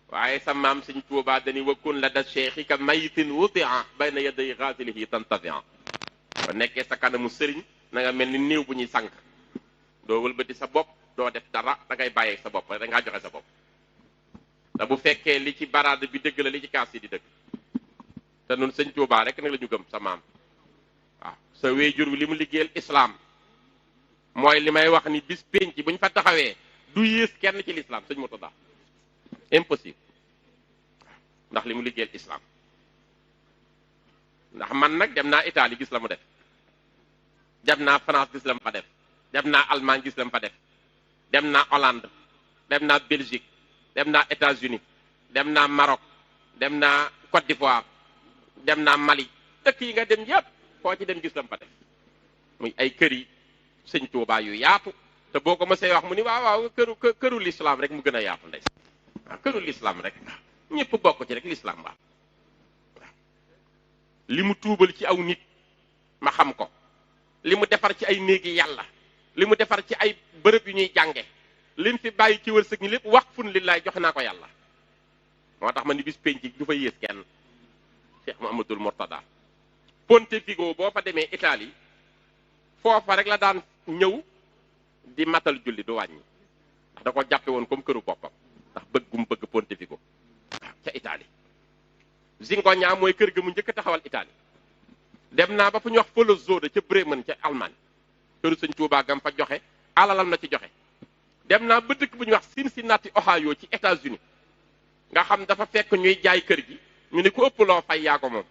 [SPEAKER 1] waaye sa maam sëñ Tuubaa dañuy wakkun la da cheikhi ka mayitin wudia bayna yaday xaasilihi tantafia ba nekkee sa kanamu sëriñ na nga mel ni néew bu ñuy sànq doo wëlbati sa bopp doo def dara da ngay bàyyee sa bopp da ngaa joxe sa bopp te bu fekkee li ci baraade bi dëgg la li ci kaas yi di dëgg te nun sëñ Tuubaa rek nag la ñu gëm sa maam waaw sa wéyjur wi li mu liggéeyal islaam mooy li may wax ni bis pénc bu ñu fa taxawee du yées kenn ci l'islam sëñ Mourtada impossible ndax li mu liggéeyal islam ndax man nag dem naa Italie gis la mu def dem naa France gis la mu fa def dem naa Allemagne gis la mu fa def dem naa Hollande dem naa Belgique dem naa États-Unis dem naa Maroc dem naa Côte d'Ivoire dem naa Mali dëkk yi nga dem yépp foo ci dem gis la mu fa def muy ay kër yi sëñ Tuubaa yu yaatu te boo ko mësee wax mu ni waaw këru l'islam rek mu gën a yaatu ndey waaw këru l'islam rek ñëpp bokk ci rek l'islam waaw li mu tuubal ci aw nit ma xam ko li mu defar ci ay néegi yàlla li mu defar ci ay bërëb yu ñuy jànge lim fi bàyyi ci wërsëg ñi lépp waqfun lillaay joxe naa ko yàlla moo tax ma ni bis penc du fa yées kenn Cheikh Mouhamadoul Mourtada Pontevico boo fa demee Italie foofa rek la daan ñëw di matal julli du wàññi ndax da ko jàppe woon comme këru boppam ndax bëggum bëgg Pontevico waaw ca Italie Zingoña mooy kër ga mu njëkk a taxawal Italie dem naa ba fu ñuy wax Folozzoda ca Bremen ca Allemagne këru sëñ Tuubaa gam fa joxe alalam na ci joxe dem naa ba dëkk bu ñuy wax Cincinnati Ohio ci États-Unis nga xam dafa fekk ñuy jaay kër gi ñu ni ko ëpp loo fay yaa ko moom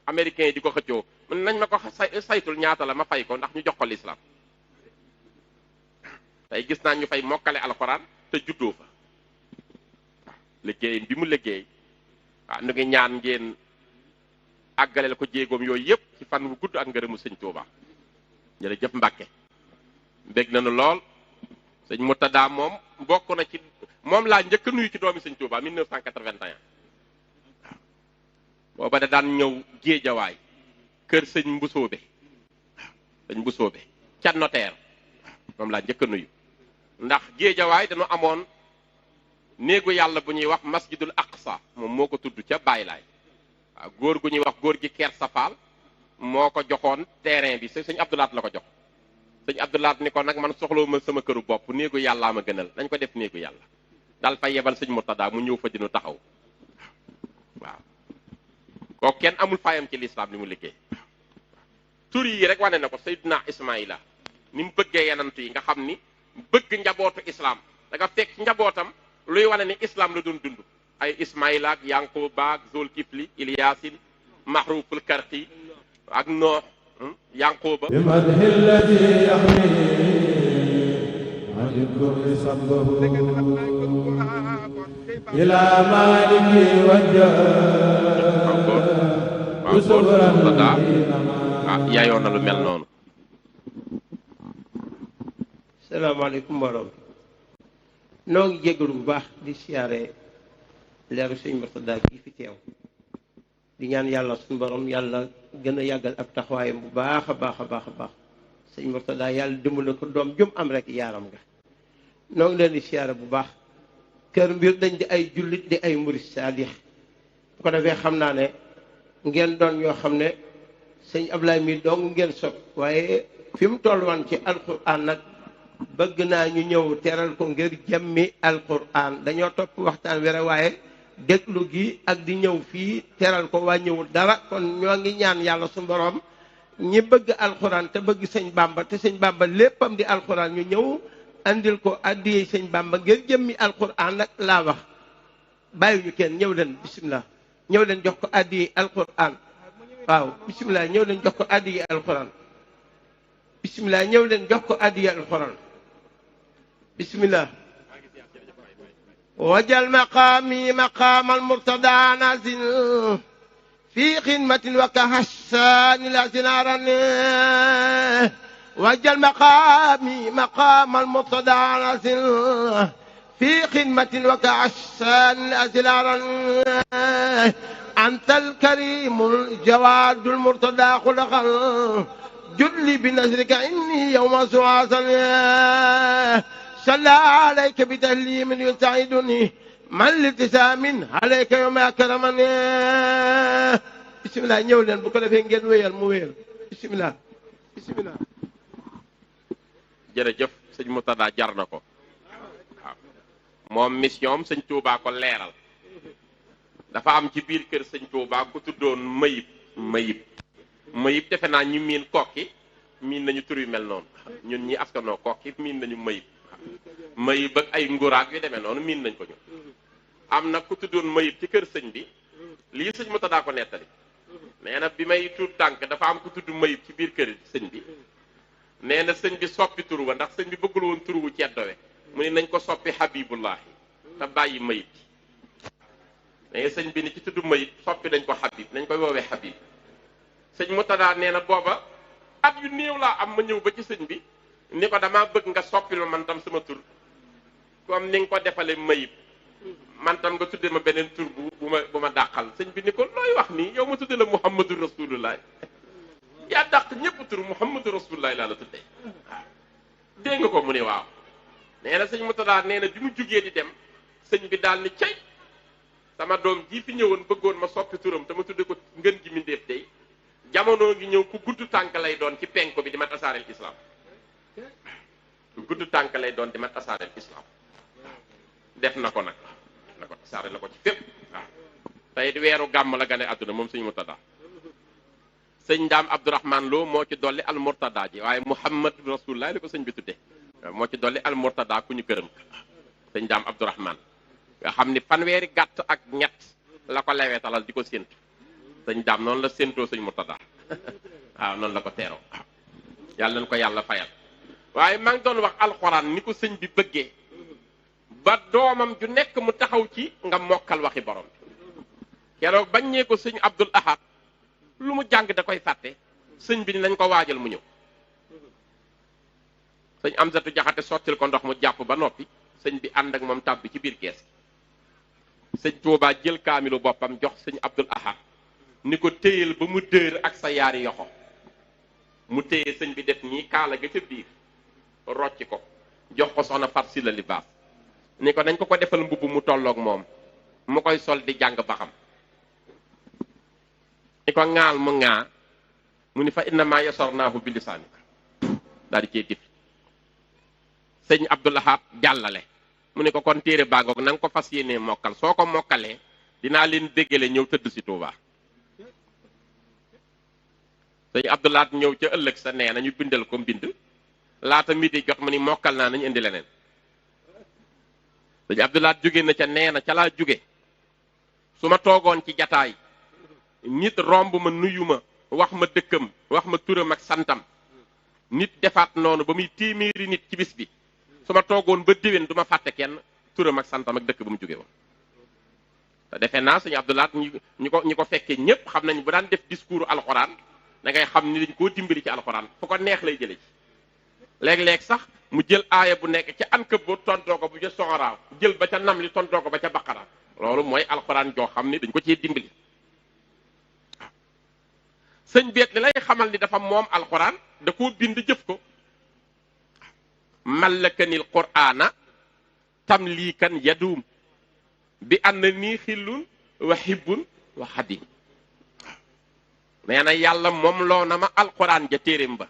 [SPEAKER 1] américains yi di ko xëccoo mën nañ ma ko saytul ñaata la ma fay ko ndax ñu jox ko l'islam tey gis naa ñu fay mokkale alxuraan te juddoo fa waaw liggéey bi mu liggéey waaw nu ngi ñaan ngeen àggaleel ko jéegoom yooyu yëpp ci fan wu gudd ak ngërëmu sëñ Tuubaa jërëjëf Mbàkke bég nañu lool sëñ Mourtada moom bokk na ci moom laa njëkk a nuyu ci doomi sëñ Tuubaa 1981 waaw booba da daan ñëw Géejawaay kër sëñ Mbusoobe waaw sëñ Mbusoobe ca notaire waaw moom laa njëkk a nuyu ndax Géejawaay dañu amoon néegu yàlla bu ñuy wax masjidul aqsa moom moo ko tudd ca Baay Laay waaw góor gu ñuy wax góor gi Keer Safaal moo ko joxoon terrain bi sëñ Abdoulaat la ko jox sëñ Abdoulaat ni ko nag man soxlawuma sama këru bopp néegu yàllaa ma gënal dañ ko def néegu yàlla daal fa yebal sëñ Mourtada mu ñëw fa dinu taxaw waaw kooku kenn amul fayam ci lislaam li mu liggéey tur yi rek wane na ko Seydina Ismaïla ni mu bëggee yenantu yi nga xam ni bëgg njabootu islam da nga fekk njabootam luy wane ni islam la doon dund ay Ismaïla ak Yanquba ak Zulkifli Ilyasin Mahruful Karqi ak Noox Yanquba ila maliki wajja yaayoon na lu mel noonu.
[SPEAKER 2] salaamaaleykum mbooloo noo ngi jégalu bu baax di siyaare leeru sëñ Mourtada kii fi teew di ñaan yàlla suñu borom yàlla gën a yàggal ab taxawaayam bu baax a baax a baax a baax sëñ Mourtada yàlla dimbali ko doom jum am rek yaaram nga noo ngi leen di siyaare bu baax kër mbir dañ di ay jullit di ay murid saadix bu ko defee xam naa ne ngeen doon ñoo xam ne sëñ Ablaye mi dong ngeen sopp waaye fi mu toll woon ci alquran nag bëgg naa ñu ñëw teral ko ngir jëmmi alquran dañoo topp waxtaan wi rek waaye déglu gi ak di ñëw fii teral ko wàññiwul dara kon ñoo ngi ñaan yàlla su borom ñi bëgg alquran te bëgg sëñ Bamba te sëñ Bamba léppam di alquran ñu ñëw andil ko addiyee sëñ Bamba ngir jëmmi alquran nag laa wax bàyyi ñu kenn ñëw leen bisimilah ñëw leen jox ko addiyee alquran waaw bisimilah ñëw leen jox ko addiyee alquran bisimilah ñëw leen jox ko addiyee alquran bisimilah wajal maqaami maqaam almurtada nasin fi xidmatin wa kahasani la sinaran wajal maqaami maqaam almurtada nasin fi xidmatin wa kahasani la sinaran anta alkarimu aljawadu almurtada xulaqan julli binasrika inni yawma suasan صلى عليك بتهليم يسعدني من الابتسام عليك يوم أكرمني بسم الله ñëw leen bu ko defee ngeen wéyal mu wéyal bisimilah bisimilah.
[SPEAKER 1] jërëjëf sëñ Murtada jar na ko waaw moom mission sëñ Touba ko leeral dafa am ci biir kër sëñ Touba ku tuddoon Mayib defe naa ñu miin kokki miin nañu tur yu mel noonu ñun ñi askanoo kokki miin nañu Mayib ak ay nguraak yu demee noonu miin nañ ko ñu am na ku tuddoon Mayib ci kër sëñ bi lii sëñ Murtada ko nettali nee na bi may tuut tànk dafa am ku tudd Mayib ci biir kër sëñ bi nee na sëñ bi soppi tur wa ndax sëñ bi bëggul woon tur wu ceddowe mu ne nañ ko soppi Habibullahi te bàyyi Mayib mais sëñ bi ni ci tudd Mayib soppi nañ ko Habib nañ koy woowee Habib sëñ Murtada nee na booba at yu néew laa am ma ñëw ba ci sëñ bi ni ko damaa bëgg nga soppil ma man tam sama tur comme ni nga ko defale Mayib man tam nga tudde ma beneen tur bu ma dàqal sëñ bi ni ko looy wax nii yow ma tudde la Muhammadu Rasulullah yaa dàq ñëpp tur Muhammadu Rasulullah laa la tuddee waaw dégg nga ko mu ne waaw nee na sëñ Murtada nee na bi mu jugee di dem sëñ bi daal ni cay sama doom ji fi ñëwoon bëggoon ma soppi turam te ma tudde ko ngën gi mindeef day jamono ngi ñëw ku gudd tànk lay doon ci penko bi di ma tasaareel islam ku gudd tànk lay doon di ma tasaareel islam def na ko nag na ko tasaare na ko ci fépp waaw tey weeru gàmm la gane àdduna moom sëñ Murtada sëñ Ndaam Abdourahman Lo moo ci dolli al Murtada ji waaye Muhammad Rasulullah li ko sëñ bi tudde moo ci dolli al Murtada ku ñu gërëm sëñ Ndaam Abdourahman nga xam ni fanweeri gàtt ak ñett la ko lewetalal di ko séntu sëñ Ndaam noonu la séntoo sëñ Murtada waaw noonu la ko teeroo waaw yàlla nañ ko yàlla fayal waaye maa ngi doon wax alxuraan ni ko sëñ bi bëggee ba doomam ju nekk mu taxaw ci nga mokkal waxi borom bi keroog bañ ñee ko sëñ Abdul Ahad lu mu jàng da koy fàtte sëñ bi ni nañ ko waajal mu ñëw sëñ Amsatu Jaxate sottil ko ndox mu jàpp ba noppi sëñ bi ànd ak moom tàbbi ci biir kees gi sëñ Tuubaa jël kaamilu boppam jox sëñ Abdul Ahad ni ko téyel ba mu dër ak sa yaari yoxo mu téye sëñ bi def nii kaala ga ca biir rocci ko jox ko soxna Fat Silla Libaas ni ko nañ ko defal mbubb mu tolloog moom mu koy sol di jàng ba xam ni ko ŋaal mu ŋaa mu ni fa innama yasarnaahu bi lisaanika daal di cee dif sëñ Abdul Ahad jàllale mu ne ko kon téere bàngoog na nga ko fas yéenee mokkal soo ko mokkalee dinaa leen béggale ñëw tëdd si Tuubaa sëñ Abdul Ahad ñëw ca ëllëg sa nee nañu bindal ko mbind laata midi jot mu ni mokkal naa nañu indi leneen sëñ Abdul Ahad jóge na ca nee na ca laa jóge su ma toogoon ci jataay nit romb ma nuyu ma wax ma dëkkam wax ma turam ak santam nit defaat noonu ba muy téeméeri nit ci bis bi su ma toogoon ba déwén du ma fàtte kenn turam ak santam ak dëkk ba mu jóge woon te defe naa sëñ Abdul Ahad ñi ko fekkee ñépp xam nañ bu daan def discours alxuraan da ngay xam ni dañ koo dimbali ci alxuraan fu ko neex lay jële ci léeg-léeg sax mu jël aaya bu nekk ca Ankabut tontoo ko bu ca Soxoraaw jël ba ca Namli tontoo ko ba ca Baqara loolu mooy alxuraan joo xam ni dañ ko cee dimbali sëñ beet li lay xamal ni dafa moom alxuraan da koo bind jëf ko mallakanil qur'aana tamlikan yaduum bi annani xillun wa hibbun wa xadim nee na yàlla moom loo na ma alquran ja téeréem ba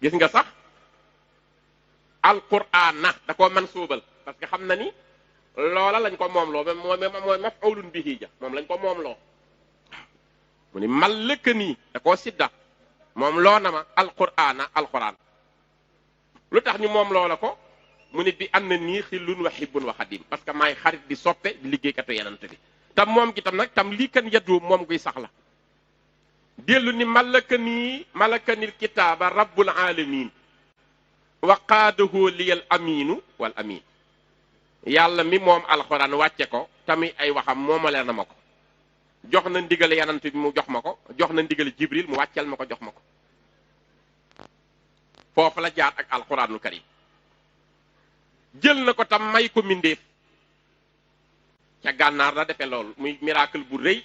[SPEAKER 1] gis nga sax alquran na da koo man suubal parce que xam na ni loola lañ ko moom loo mooy maf'ulun bihi ja moom lañ ko moom loo mu ni mal lëkk nii da koo sidda moom loo na ma alqur'ana alquran lu tax ñu moom loola ko mu ni bi am na nii xillun wa hibbun wa xadim parce que maay xarit di soppe di liggéeykatu yenant bi tam moom gi tam nag tam lii kan yaddu moom guy sax la dellu ni malakanil kitaaba rabbul alamin wa qaadahu liyal aminu wal amin yàlla mi moom alquran wàcce ko tamit ay waxam moomale na ma ko jox na ndigal yanant bi mu jox ma ko jox na ndigal jibril mu wàccel ma ko jox ma ko foofu la jaar ak alquranul karim jël na ko tam may ko mindeef ca gànnaar la defe loolu muy miracle bu rëy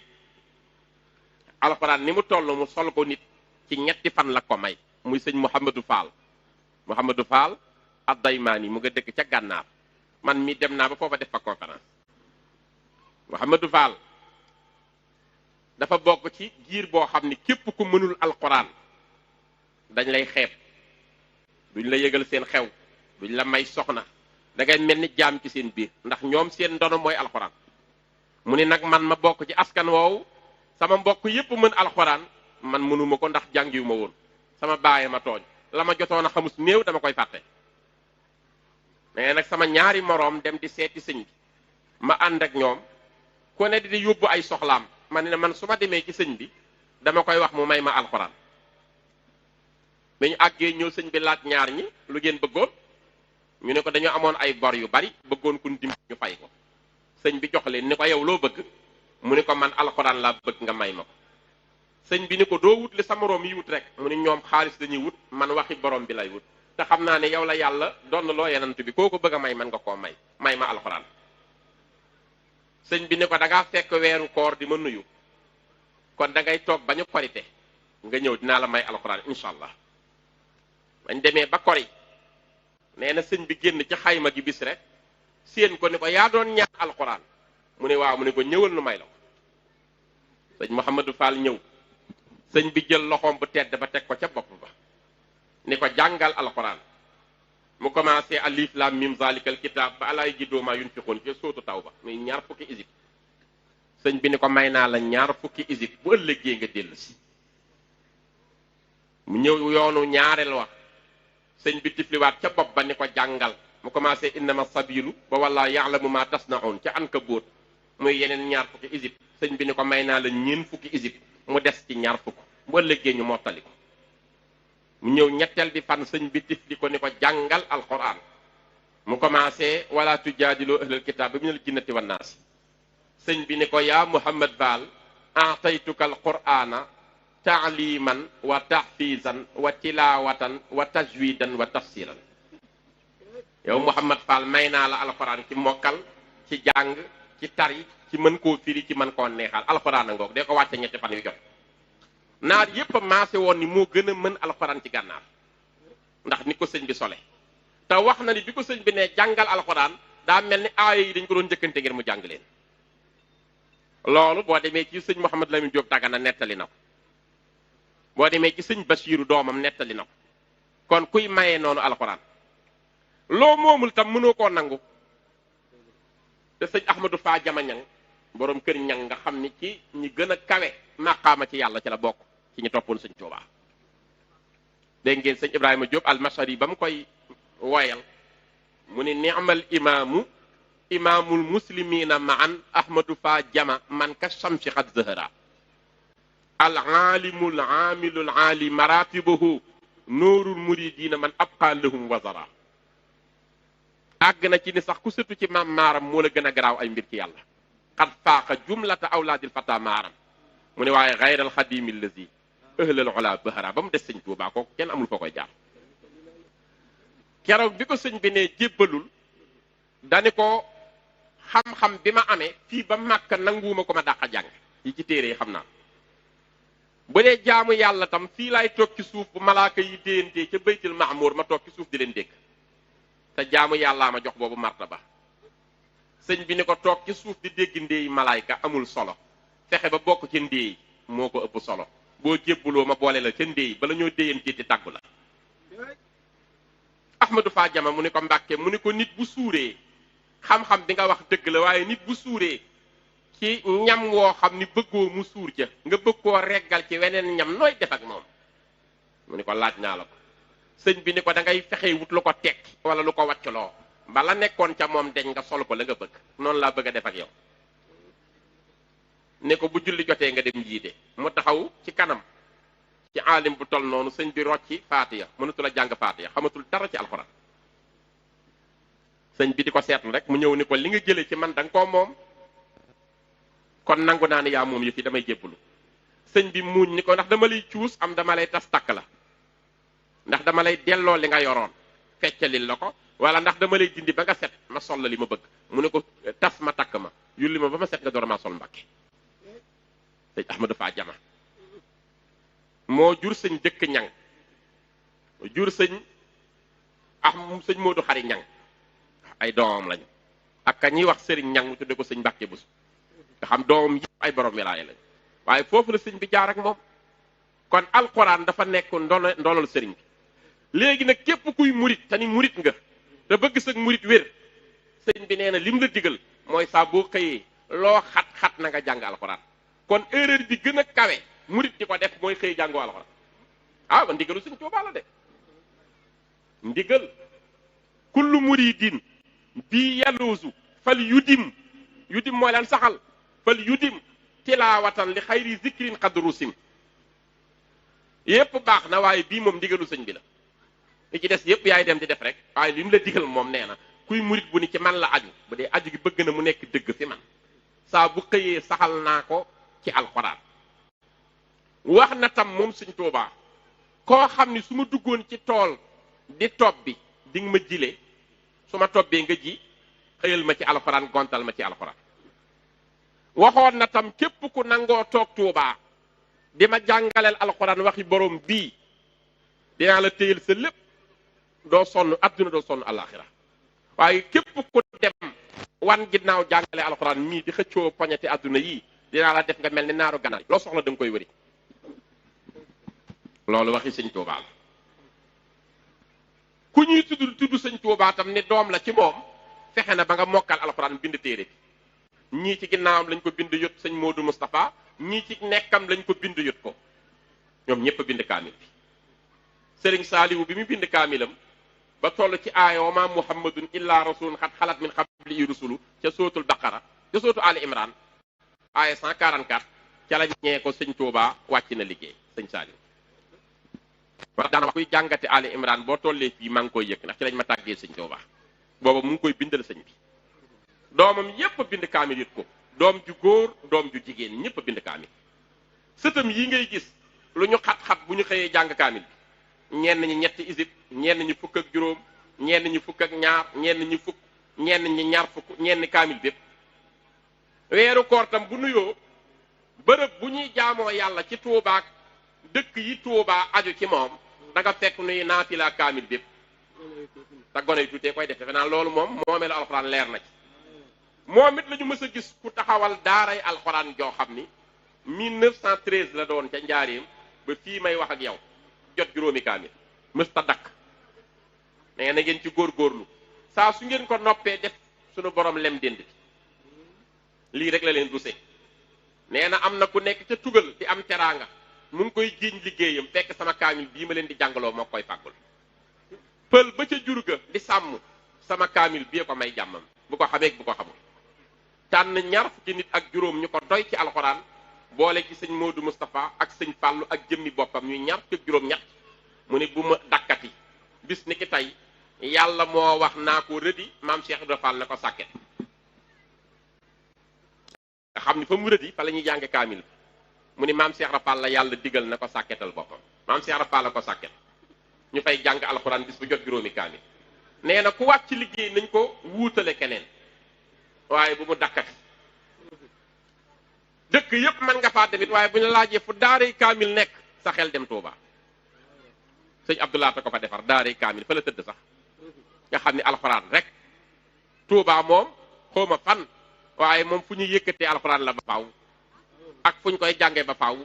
[SPEAKER 1] alquran ni mu toll mu sol ko nit ci ñetti fan la ko may muy sëñ Mouhamadou Fall ad-Daymaani mu nga dëkk ca gànnaar man mi dem naa ba foofa def fa conférence Mouhamadou Fall dafa bokk ci giir boo xam ni képp ku mënul alquran dañ lay xeeb duñ la yëgal seen xew duñ la may soxna da ngay mel ni jaam ci seen biir ndax ñoom seen ndono mooy alquran mu ni nag man ma bokk ci askan woowu sama mbokk yépp mën alquran man mënuma ko ndax jàngiwu ma woon sama baaye ma tooñ la ma jotoon a xamus néew dama koy fàtte mais nag sama ñaari moroom dem di seeti sëñ bi ma ànd ak ñoom ku ne di yóbbu ay soxlaam ma ne man su ma demee ci sëñ bi dama koy wax mu may ma alxuraan bi ñu àggee ñëw sëñ bi laaj ñaar ñi lu ngeen bëggoon ñu ne ko dañoo amoon ay bor yu bari bëggoon kun dim ñu fay ko sëñ bi jox leen ni ko yow loo bëgg mu ne ko man alxuraan laa bëgg nga may ma ko sëñ bi ni ko doo wut li sa moroom yi wut rek mu ne ñoom xaalis dañuy wut man waxi borom bi lay wut te xam naa ne yow la yàlla doon loo yenant bi koo ko bëgg a may man nga koo may ma alxuraan sëñ bi ni ko da ngaa fekk weeru koor di ma nuyu kon da ngay toog ba ñu korite nga ñëw dinaa la may alxuraan incha allah bañ demee ba kori nee na sëñ bi génn ci xayma gi bis rek séen ko ni ko yaa doon ñaan alxuraan mu ne waaw mu ne ko ñëwal nu may la ko sëñ Mouhamadou Fall ñëw sëñ bi jël loxoom bu tedd ba teg ko ca bopp ba ni ko jàngal alxuraan mu commencé alif lam mim zalikal kitab ba alaay jiddoo maa yunfiqoon ci sootu Tawba muy ñaar fukki isib sëñ bi ni ko may naa la ñaar fukki isib bu ëllëgee nga dellu si mu ñëw yoonu ñaareel wax sëñ bi tifliwaat ca bopp ba ni ko jàngal mu commencé innama sabilu ba walla ya'lamu ma tasna'un ca Ankabut muy yeneen ñaar fukki isib sëñ bi ni ko may naa la ñeen fukki isib mu des ci ñaar fukk bu ëllëgee ñu mottali ko mu ñëw ñetteel bi fan sëñ bi tifli ko ni ko jàngal alquran mu commencé wala tujaadiloo ahlal kitaab ba minal jinnati wan naas sëñ bi ni ko yaa Muhammad Baal ataytuka alqur'ana taaliman wa tahfizan wa tilawatan wa tajwidan wa tafsiran yow Muhammad Fall may naa la alquran ci mokkal ci jàng ci tari ci mën koo firi ci mën koo neexal alquran a ngoog dee ko wàcce ñetti fan yu jot naar yépp a maase woon ni moo gën a mën alquran ci gànnaar ndax ni ko sëñ bi sole te wax na ni bi ko sëñ bi ne jàngal alquran daa mel ni aaya yi dañ ko doon njëkkante ngir mu jàng leen loolu boo demee ci sëñ Mouhamed Lamine Diop Dagana nettali na ko boo demee ci sëñ Basiiru doomam nettali na ko kon kuy mayee noonu alquran loo moomul tam mënoo koo nangu te sëñ Ahmadou Fa Jama Ñang borom kër ñang nga xam ni ci ñi gën a kawe maqaama ci yàlla ci la bokk ci ñu toppoon sëñ Tuubaa dégg ngeen sëñ Ibrahima Diop al-Mashari ba mu koy woyal mu ni ni'mal imaamu imaamul muslimina ma'an Ahmadou Fa Jama man ka shamsi xad zahara al aalimul aamilul aali maratibuhu nuurul muridina man abqa lahum wazara àgg na ci ni sax ku sëtu ci maam maaram moo la gën a garaaw ay mbir ci yàlla xad faaqa jumlata awlaadil fata maaram mu ne waaye xayral xadimi lazi ëhlal ola bahara ba mu des sëñ Tuubaa kooku kenn amul foo koy jaar keroog bi ko sëñ bi ne jébbalul dani ko xam-xam bi ma amee fii ba Màkka nanguwuma ko ma dàq jàng yi ci téere yi xam naa bu dee jaamu yàlla tam fii laay toog ci suuf bu malaaka yi déyantee ca baytul mahmur ma toog ci suuf di leen dégg te jaamu yàllaa ma jox boobu martaba sëñ bi ni ko toog ci suuf di dégg ndéey malaayka amul solo fexe ba bokk ci ndéey moo ko ëpp solo boo jébbuloo ma boole la ca ndéey bala ñoo déyantee ti tàggu la Ahmadou Fa Jama mu ni ko Mbàkke mu ni ko nit bu suuree xam-xam bi nga wax dëgg la waaye nit bu suuree ci ñam woo xam ni bëggoo mu suur ca nga bëgg koo reggal ci weneen ñam nooy def ak moom mu ni ko laaj naa la ko sëñ bi ni ko da ngay fexe wut lu ko tekki wala lu ko wàcculoo bala nekkoon ca moom deñ nga sol ko la nga bëgg noonu laa bëgg a def ak yow ne ko bu julli jotee nga dem jiite mu taxaw ci kanam ci aalim bu tol noonu sëñ bi rocci faatiya mënatul a jàng faatiya xamatul dara ci alxuraan sëñ bi di ko seetlu rek mu ñëw ni ko li nga jëlee ci man da nga koo moom kon nangu naa ne yaa moom yëf yi damay jébbalu sëñ bi muuñ ni ko ndax dama lay cuus am dama lay tas takk la ndax dama lay delloo li nga yoroon feccalil la ko wala ndax dama lay dindi ba nga set ma sol la li ma bëgg mu ne ko tas ma takk ma yulli ma ba ma set nga door maa sol Mbàkke sëñ Ahmadou Fa Jama moo jur sëñ dëkk ñang jur sëñ sëñ Moodu Xari ñang ay doomam lañu ak ka ñuy wax sëriñ ñang mu tudde ko sëñ Mbàkke Busu nga xam doomam yëpp ay borom wilaaya lañu waaye foofu la sëñ bi jaar ak moom kon alquran dafa nekk ndonol sëriñ bi léegi nag képp kuy murit te ni murit nga te bëgg sag murit wér sëñ bi nee na lim la digal mooy saa boo xëyee loo xat-xat na nga jàng alquran kon erreur bi gën a kawe murit di ko def mooy xëy jàngoo alxuraan ah ndigalu sëñ Tuubaa la de ndigal kullu muridin bi yaluusu fal yudim mooy lan saxal fal yudim tilaawatan li xayri zikrin xadru sim yépp baax na waaye bii moom ndigalu sëñ bi la li ci des yépp yaay dem di def rek waaye li mu la digal moom nee na kuy murit bu ni ci man la aju bu dee aju gi bëgg na mu nekk dëgg fi man saa bu xëyee saxal naa ko ci alxuraan wax na tam moom sëñ Tuubaa koo xam ni su ma duggoon ci tool di tob bi di nga ma jile su ma tobbee nga ji xëyal ma ci alxuraan gontal ma ci alxuraan waxoon na tam képp ku nangoo toog Tuubaa di ma jàngaleel alxuraan waxi borom bii dinaa la téyel sa lépp doo sonn adduna doo sonn alaxira waaye képp ku dem wan ginnaaw jàngale alxuraan mii di xëccoo poñeti adduna yii dinaa la def nga mel ni naaru ganaar loo soxla da nga koy wëri loolu waxi sëñ Tuubaa la ku ñuy tudd sëñ Tuubaa tam ne doom la ci moom fexe na ba nga mokkal alxuraan bind téere bi ñii ci ginnaawam lañ ko bind yot sëñ Moodu Moustapha ñii ci nekkam lañ ko bind yot ko ñoom ñëpp bind kaamil bi sëriñ Saaliwu bi mu bind kaamilam ba toll ci aaya wa ma muhammadun illa rasulun xat xalat min xablihi rusulu ca sootul baqara ca sootu ali imran aaya 144 ca la ñee ko sëñ Tuubaa wàcc na liggéey sëñ Saaliwu wax daana wax kuy jàngate ali imran boo tollee fii maa ngi koy yëg ndax ci lañ ma tàggee sëñ Tuubaa booba mu ngi koy bindal sëñ bi doomam yépp bind kaamil yit ko doom ju góor doom ju jigéen ñëpp bind kaamil sëtam yi ngay gis lu ñu xat-xat bu ñu xëyee jàng kaamil bi ñenn ñi ñetti isib ñenn ñi fukk ak juróom ñenn ñi fukk ak ñaar ñenn ñi fukk ñenn ñi ñaar fukk ñenn kaamil bépp weeru koor tam bu nuyoo bërëb bu ñuy jaamoo yàlla ci tuubaak dëkk yi tuubaa aju ci moom da nga fekk nuy naafila kaamil bépp te gone yu tuutee koy def defe naa loolu moom moomee la alxuraan leer na ci moom it la ñu mës a gis ku taxawal daaray alxuraan joo xam ni 1913 la doon ca njaareem ba fii may wax ak yow jot juróomi kaamil mës ta dakk nee na ngeen ci góorgóorlu saa su ngeen ko noppee def sunu borom lem dend bi lii rek la leen duse nee na am na ku nekk ca tugal di am teraanga mu ngi koy jiiñ liggéeyam fekk sama kaamil bii ma leen di jàngaloo moo koy fàggul pël ba ca jur ga di sàmm sama kaamil bii ko may jàmmam bu ko xamee bu ko xamul tànn ñaar fukki nit ak juróom ñu ko doy ci alxuraan boole ci sëñ Moodu Moustapha ak sëñ Fàllu ak jëmmi boppam ñuy ñaar fukki ak juróom ñett mu ne bu ma dakkati bis ni ki tey yàlla moo wax naa ko rëdi maam Cheikh Ibra Fall na ko sàkket nga xam ni fa mu rëdi fa la ñuy jànge kaamil bi mu ni maam Cheikh Ibra Fall la yàlla digal na ko sàkketal boppam maam Cheikh Ibra Fall la ko sàkket ñu fay jàng alxuraan bis bu jot juróomi kaamil nee na ku wàcc ci liggéey nañ ko wuutale keneen waaye bu mu dakkati dëkk yépp mën nga faa demit waaye bu ñu laajee fu daaray kaamil nekk sa xel dem Touba sëñ Abdoulaye ko fa defar daaray kaamil fa la tëdd sax nga xam ni alxuraan rek Touba moom xawma fan waaye moom fu ñuy yëkkatee alxuraan la ba faaw ak fu ñu koy jàngee ba faaw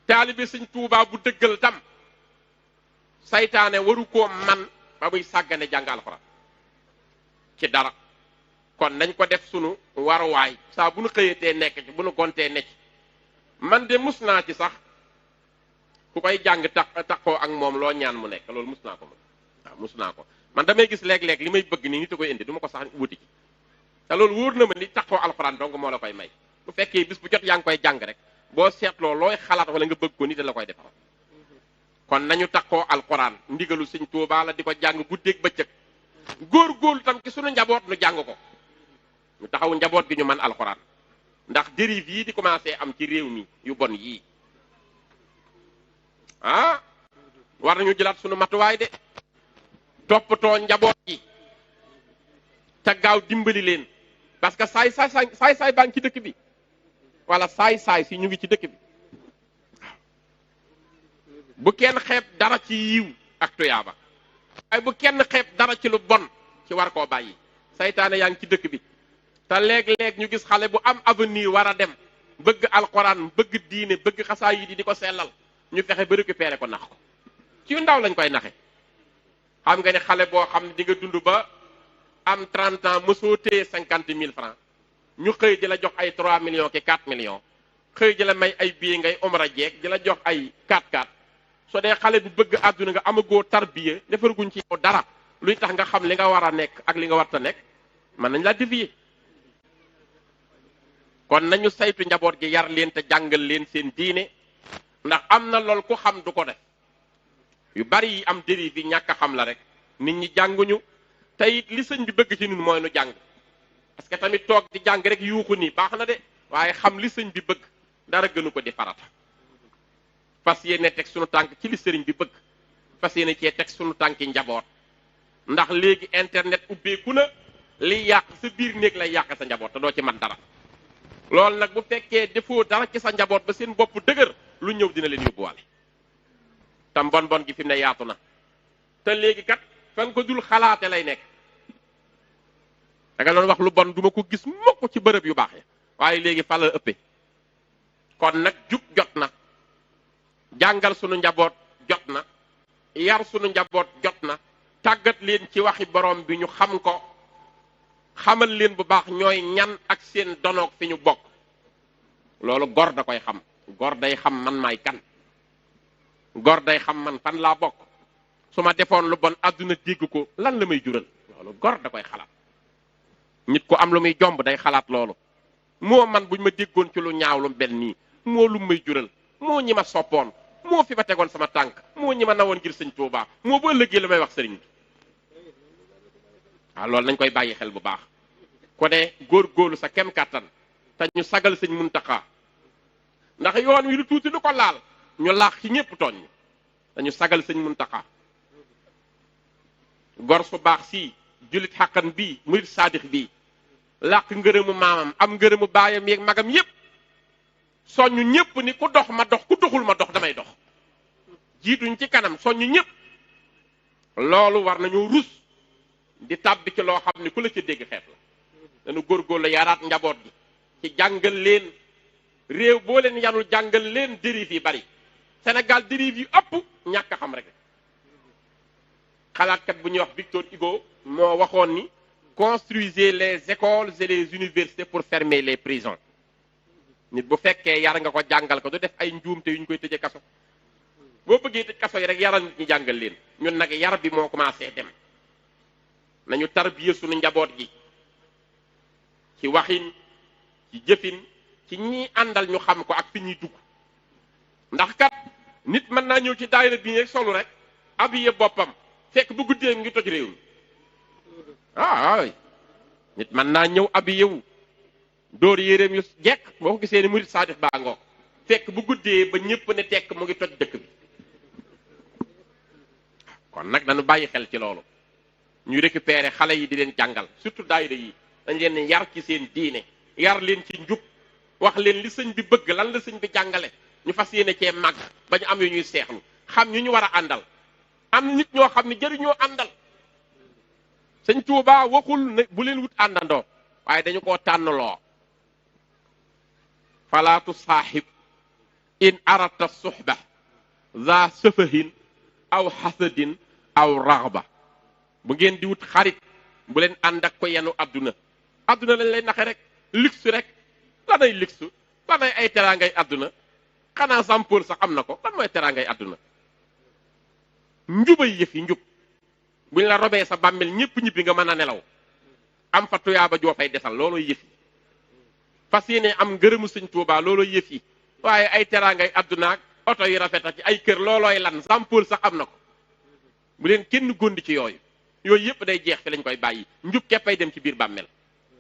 [SPEAKER 1] taalibe sëñ Tuubaa bu dëggal tam saytaane waru koo man ba muy sàggane jàng alxuraan ci dara kon nañ ko def sunu waruwaay saa bu nu xëyatee nekk ci bu nu gontee nekk man de mus naa ci sax ku koy jàng taxoo ak moom loo ñaan mu nekk loolu mus naa ko man waaw mus naa ko man damay gis léeg-léeg li may bëgg nii nit a koy indi du ma ko sax wuti ci te loolu wóor na ma ni taxoo alxuraan donc moo la koy may bu fekkee bis bu jot yaa ngi koy jàng rek boo seetloo looy xalaat wala nga bëgg ko nit la koy defal kon nañu taxoo alxuraan ndigalu sëñ Tuubaa la di ko jàng guddeeg bëccëg góor-góorlu tam ci sunu njaboot nu jàng ko ñu taxaw njaboot gi ñu man alxuraan ndax dérive yii di commencé am ci réew mi yu bon yii ah war nañu jëlaat sunu matuwaay de toppatoo njaboot gi te gaaw dimbali leen parce que saay baa ngi ci dëkk bi wala saay si ñu ngi ci dëkk bi bu kenn xeeb dara ci yiw ak tuyaaba waaye bu kenn xeeb dara ci lu bon ci war koo bàyyi saytaane yaa ngi ci dëkk bi te léeg-léeg ñu gis xale bu am avenir war a dem bëgg alxuraan bëgg diine bëgg xasaa yi di ko sellal ñu fexe ba récupérer ko nax ko ci ndaw lañ koy naxe xam nga ne xale boo xam ne di nga dund ba am 30 ans mësoo téye 50 000 francs ñu xëy di la jox ay 3 millions ki 4 millions xëy di la may ay billets ngay omra jeeg di la jox ay 4-4 soo dee xale bu bëgg àdduna nga amagoo tarbiya defarguñ ci yow dara luy tax nga xam li nga war a nekk ak li nga war ta nekk mën nañ la dévier kon nañu saytu njaboot gi yar leen te jàngal leen seen diine ndax am na lool ku xam du ko def yu bari yi am dérive yi ñàkk a xam la rek nit ñi jànguñu te it li sëñ bi bëgg ci ñun mooy nu jàng parce que tamit toog di jàng rek yuuxu nii baax na de waaye xam li sëñ bi bëgg dara gënu ko di farata fas yéene teg sunu tànk ci li sëriñ bi bëgg fas yéene cee teg sunu tànki njaboot ndax léegi internet ubbeeku na li yàq sa biir néeg lay yàq sa njaboot te doo ci man dara loolu nag bu fekkee defoo dara ci sa njaboot ba seen bopp dëgër lu ñëw dina leen yóbbuwaale tam bon gi fi mu ne yaatu na te léegi kat fa nga ko dul xalaate lay nekk da nga doon wax lu bon duma ko gis mukk ci bërëb yu baax yi waaye léegi fa la ëppee kon nag jub jot na jàngal sunu njaboot jot na yar sunu njaboot jot na tàggat leen ci waxi borom bi ñu xam ko xamal leen bu baax ñooy ñan ak seen donoog fi ñu bokk loolu gor da koy xam gor day xam man maay kan gor day xam man fan laa bokk su ma defoon lu bon àdduna dégg ko lan la may jural loolu gor da koy xalaat nit ku am lu muy jomb day xalaat loolu moo man buñ ma déggoon ci lu ñaaw lu mel nii moo lu may jural moo ñi ma soppoon moo fi ma tegoon sama tànk moo ñi ma nawoon ngir sëñ Tuubaa moo ba ëllëgee la may wax sëriñ bi waaw loolu nañ koy bàyyi xel bu baax ko ne góor-góorlu sa kem kàttan te ñu sagal sëñ Muntaxa ndax yoon wi lu tuuti lu ko laal ñu laax ci ñépp tooñ dañu sagal sëñ Muntaxa gor su baax sii jullit xàqan bii murit saadix bii làq ngërëmu maamam am ngërëmu baayam yeeg magam yépp soññu ñépp ni ku dox ma dox ku doxul ma dox damay dox jiituñ ci kanam soññu ñépp loolu war nañu rus di tàbbi ci loo xam ni ku la ci dégg xeet la dañu góorgóorlu yaraat njaboot gi ci jàngal leen réew boo leen yanul jàngal leen dérive yi bari Sénégal dérive yi ëpp ñàkk a xam rek xalaatkat bu ñuy wax Victor Hugo moo waxoon ni construisez les écoles et les universités pour fermer les prisons nit bu fekkee yar nga ko jàngal ko du def ay njuumte yu ñu koy tëjee kaso boo bëggee tëj kaso yi rek yaral nit ñi jàngal leen ñun nag yar bi moo commencé dem nañu tarbiya suñu njaboot gi ci waxin ci jëfin ci ñi àndal ñu xam ko ak fi ñuy dugg ndax kat nit mën naa ñëw ci daayira bi rek solu rek habillé boppam fekk bu guddee ngi toj réew mi waay nit mën naa ñëw habillé wu dóor yéreem yu jekk boo ko gisee ni murit saadix baa ngoo fekk bu guddee ba ñépp ne tekk mu ngi toj dëkk bi kon nag dañu bàyyi xel ci loolu ñu récupérer xale yi di leen jàngal surtout daayira yi dañ leen yar ci seen diine yar leen ci njub wax leen li sëñ bi bëgg lan la sëñ bi jàngale ñu fas yéene cee màgg ba ñu am yu ñuy seexlu xam ñu war a àndal am nit ñoo xam ne jëriñoo àndal sëñ Tuubaa waxul ne bu leen wut àndandoo waaye dañu koo tànnloo falaatu saaxib in arata suxba za safahin aw xasadin aw raxba bu ngeen di wut xarit bu leen ànd ak ko yenu àdduna àdduna lañ lay naxe rek luxe rek lanay luxe lanay ay teraangay àdduna xanaa Jean-Paul sax am na ko lan mooy teraangay àdduna njubay yëf yi njub buñ la robee sa bàmmeel ñépp ñibbi nga mën a nelaw am fa tuyaaba joo fay desal looloo yëf yi fas yéene am ngërëmu sëñ Tuubaa looloo yëf yi waaye ay teraangay àdduna ak oto yu rafet ak ay kër loolooy lan Jean-Paul sax am na ko bu leen kenn góndi ci yooyu yëpp day jeex fi lañ koy bàyyi njub képpay dem ci biir bàmmeel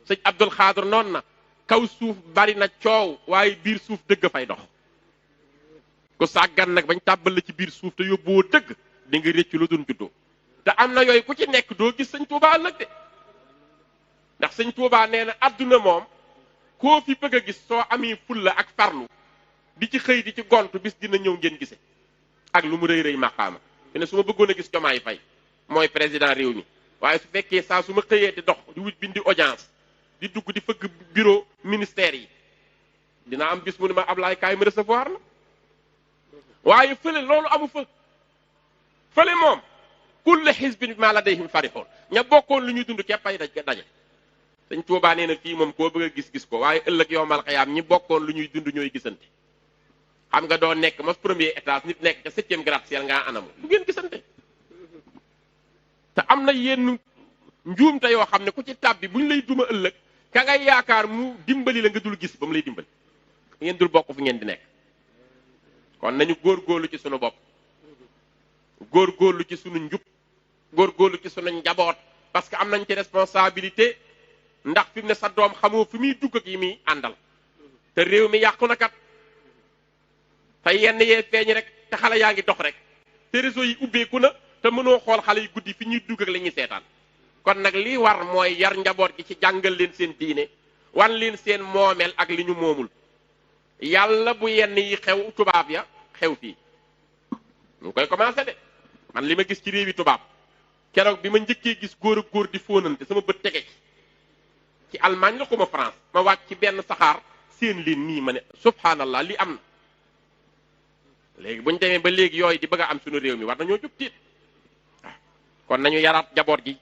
[SPEAKER 1] sëñ Abdul Xaadir noonu na kaw suuf bari na coow waaye biir suuf dëgg fay dox ku sàggan nag bañ tàbbal la ci biir suuf te yóbbuwoo dëgg di nga réccu lu doon juddoo te am na yooyu ku ci nekk doo gis sëñ Tuubaa ëllëg de ndax sëñ Tuubaa nee na àdduna moom koo fi bëgg a gis soo amee fulla ak farlu di ci xëy di ci gontu bis dina ñëw ngeen gise ak lu mu rëy rëy maqaama fi ne su ma bëggoon a gis Jomaay Fay mooy président réew mi waaye su fekkee saa su ma xëyee di dox di wut bindi audience di dugg di fëgg bureau ministère yi dina am bis mu ne ma Ablaye kaay ma recevoir la waaye fële loolu amu fa fële moom kullu xisbin bimaa ladayhim farixoon ña bokkoon lu ñuy dund képp ay daje sëñ Tuubaa nee na fii moom koo bëgg a gis-gis ko waaye ëllëg yowmal xiyaam ñi bokkoon lu ñuy dund ñooy gisante xam nga doo nekk ma premier étage nit nekk ca 7e gratte-ciel ngaa anamu du ngeen gisante te am na yenn njuumte yoo xam ne ku ci tàbbi bu ñu lay duma ëllëg ka ngay yaakaar mu dimbali la nga dul gis ba mu lay dimbali ngeen dul bokk fu ngeen di nekk kon nañu góorgóorlu ci sunu bopp góorgóorlu ci sunu njub góorgóorlu ci sunu njaboot parce que am nañ ci responsabilité ndax fi mu ne sa doom xamoo fi muy dugg ak yi muy àndal te réew mi yàqu na kat te yenn yee feeñ rek te xale yaa ngi dox rek te réseau yi ubbeeku na te mënoo xool xale yu guddi fi ñuy dugg ak la ñuy seetaan kon nag lii war mooy yar njaboot gi ci jàngal leen seen diine wan leen seen moomeel ak li ñu moomul yàlla bu yenn yi xew tubaab ya xew fii ñu ngi koy commencé de man li ma gis ci réewi tubaab keroog bi ma njëkkee gis góor ak góor di fóonante sama bët tege ci Allemagne la ko ma France ma wàcc ci benn saxaar seen leen nii ma ne subhanallah li am na léegi bu ñu demee ba léegi yooyu di bëgg a am suñu réew mi war nañoo jug tiit waaw kon nañu yaraat jaboot gi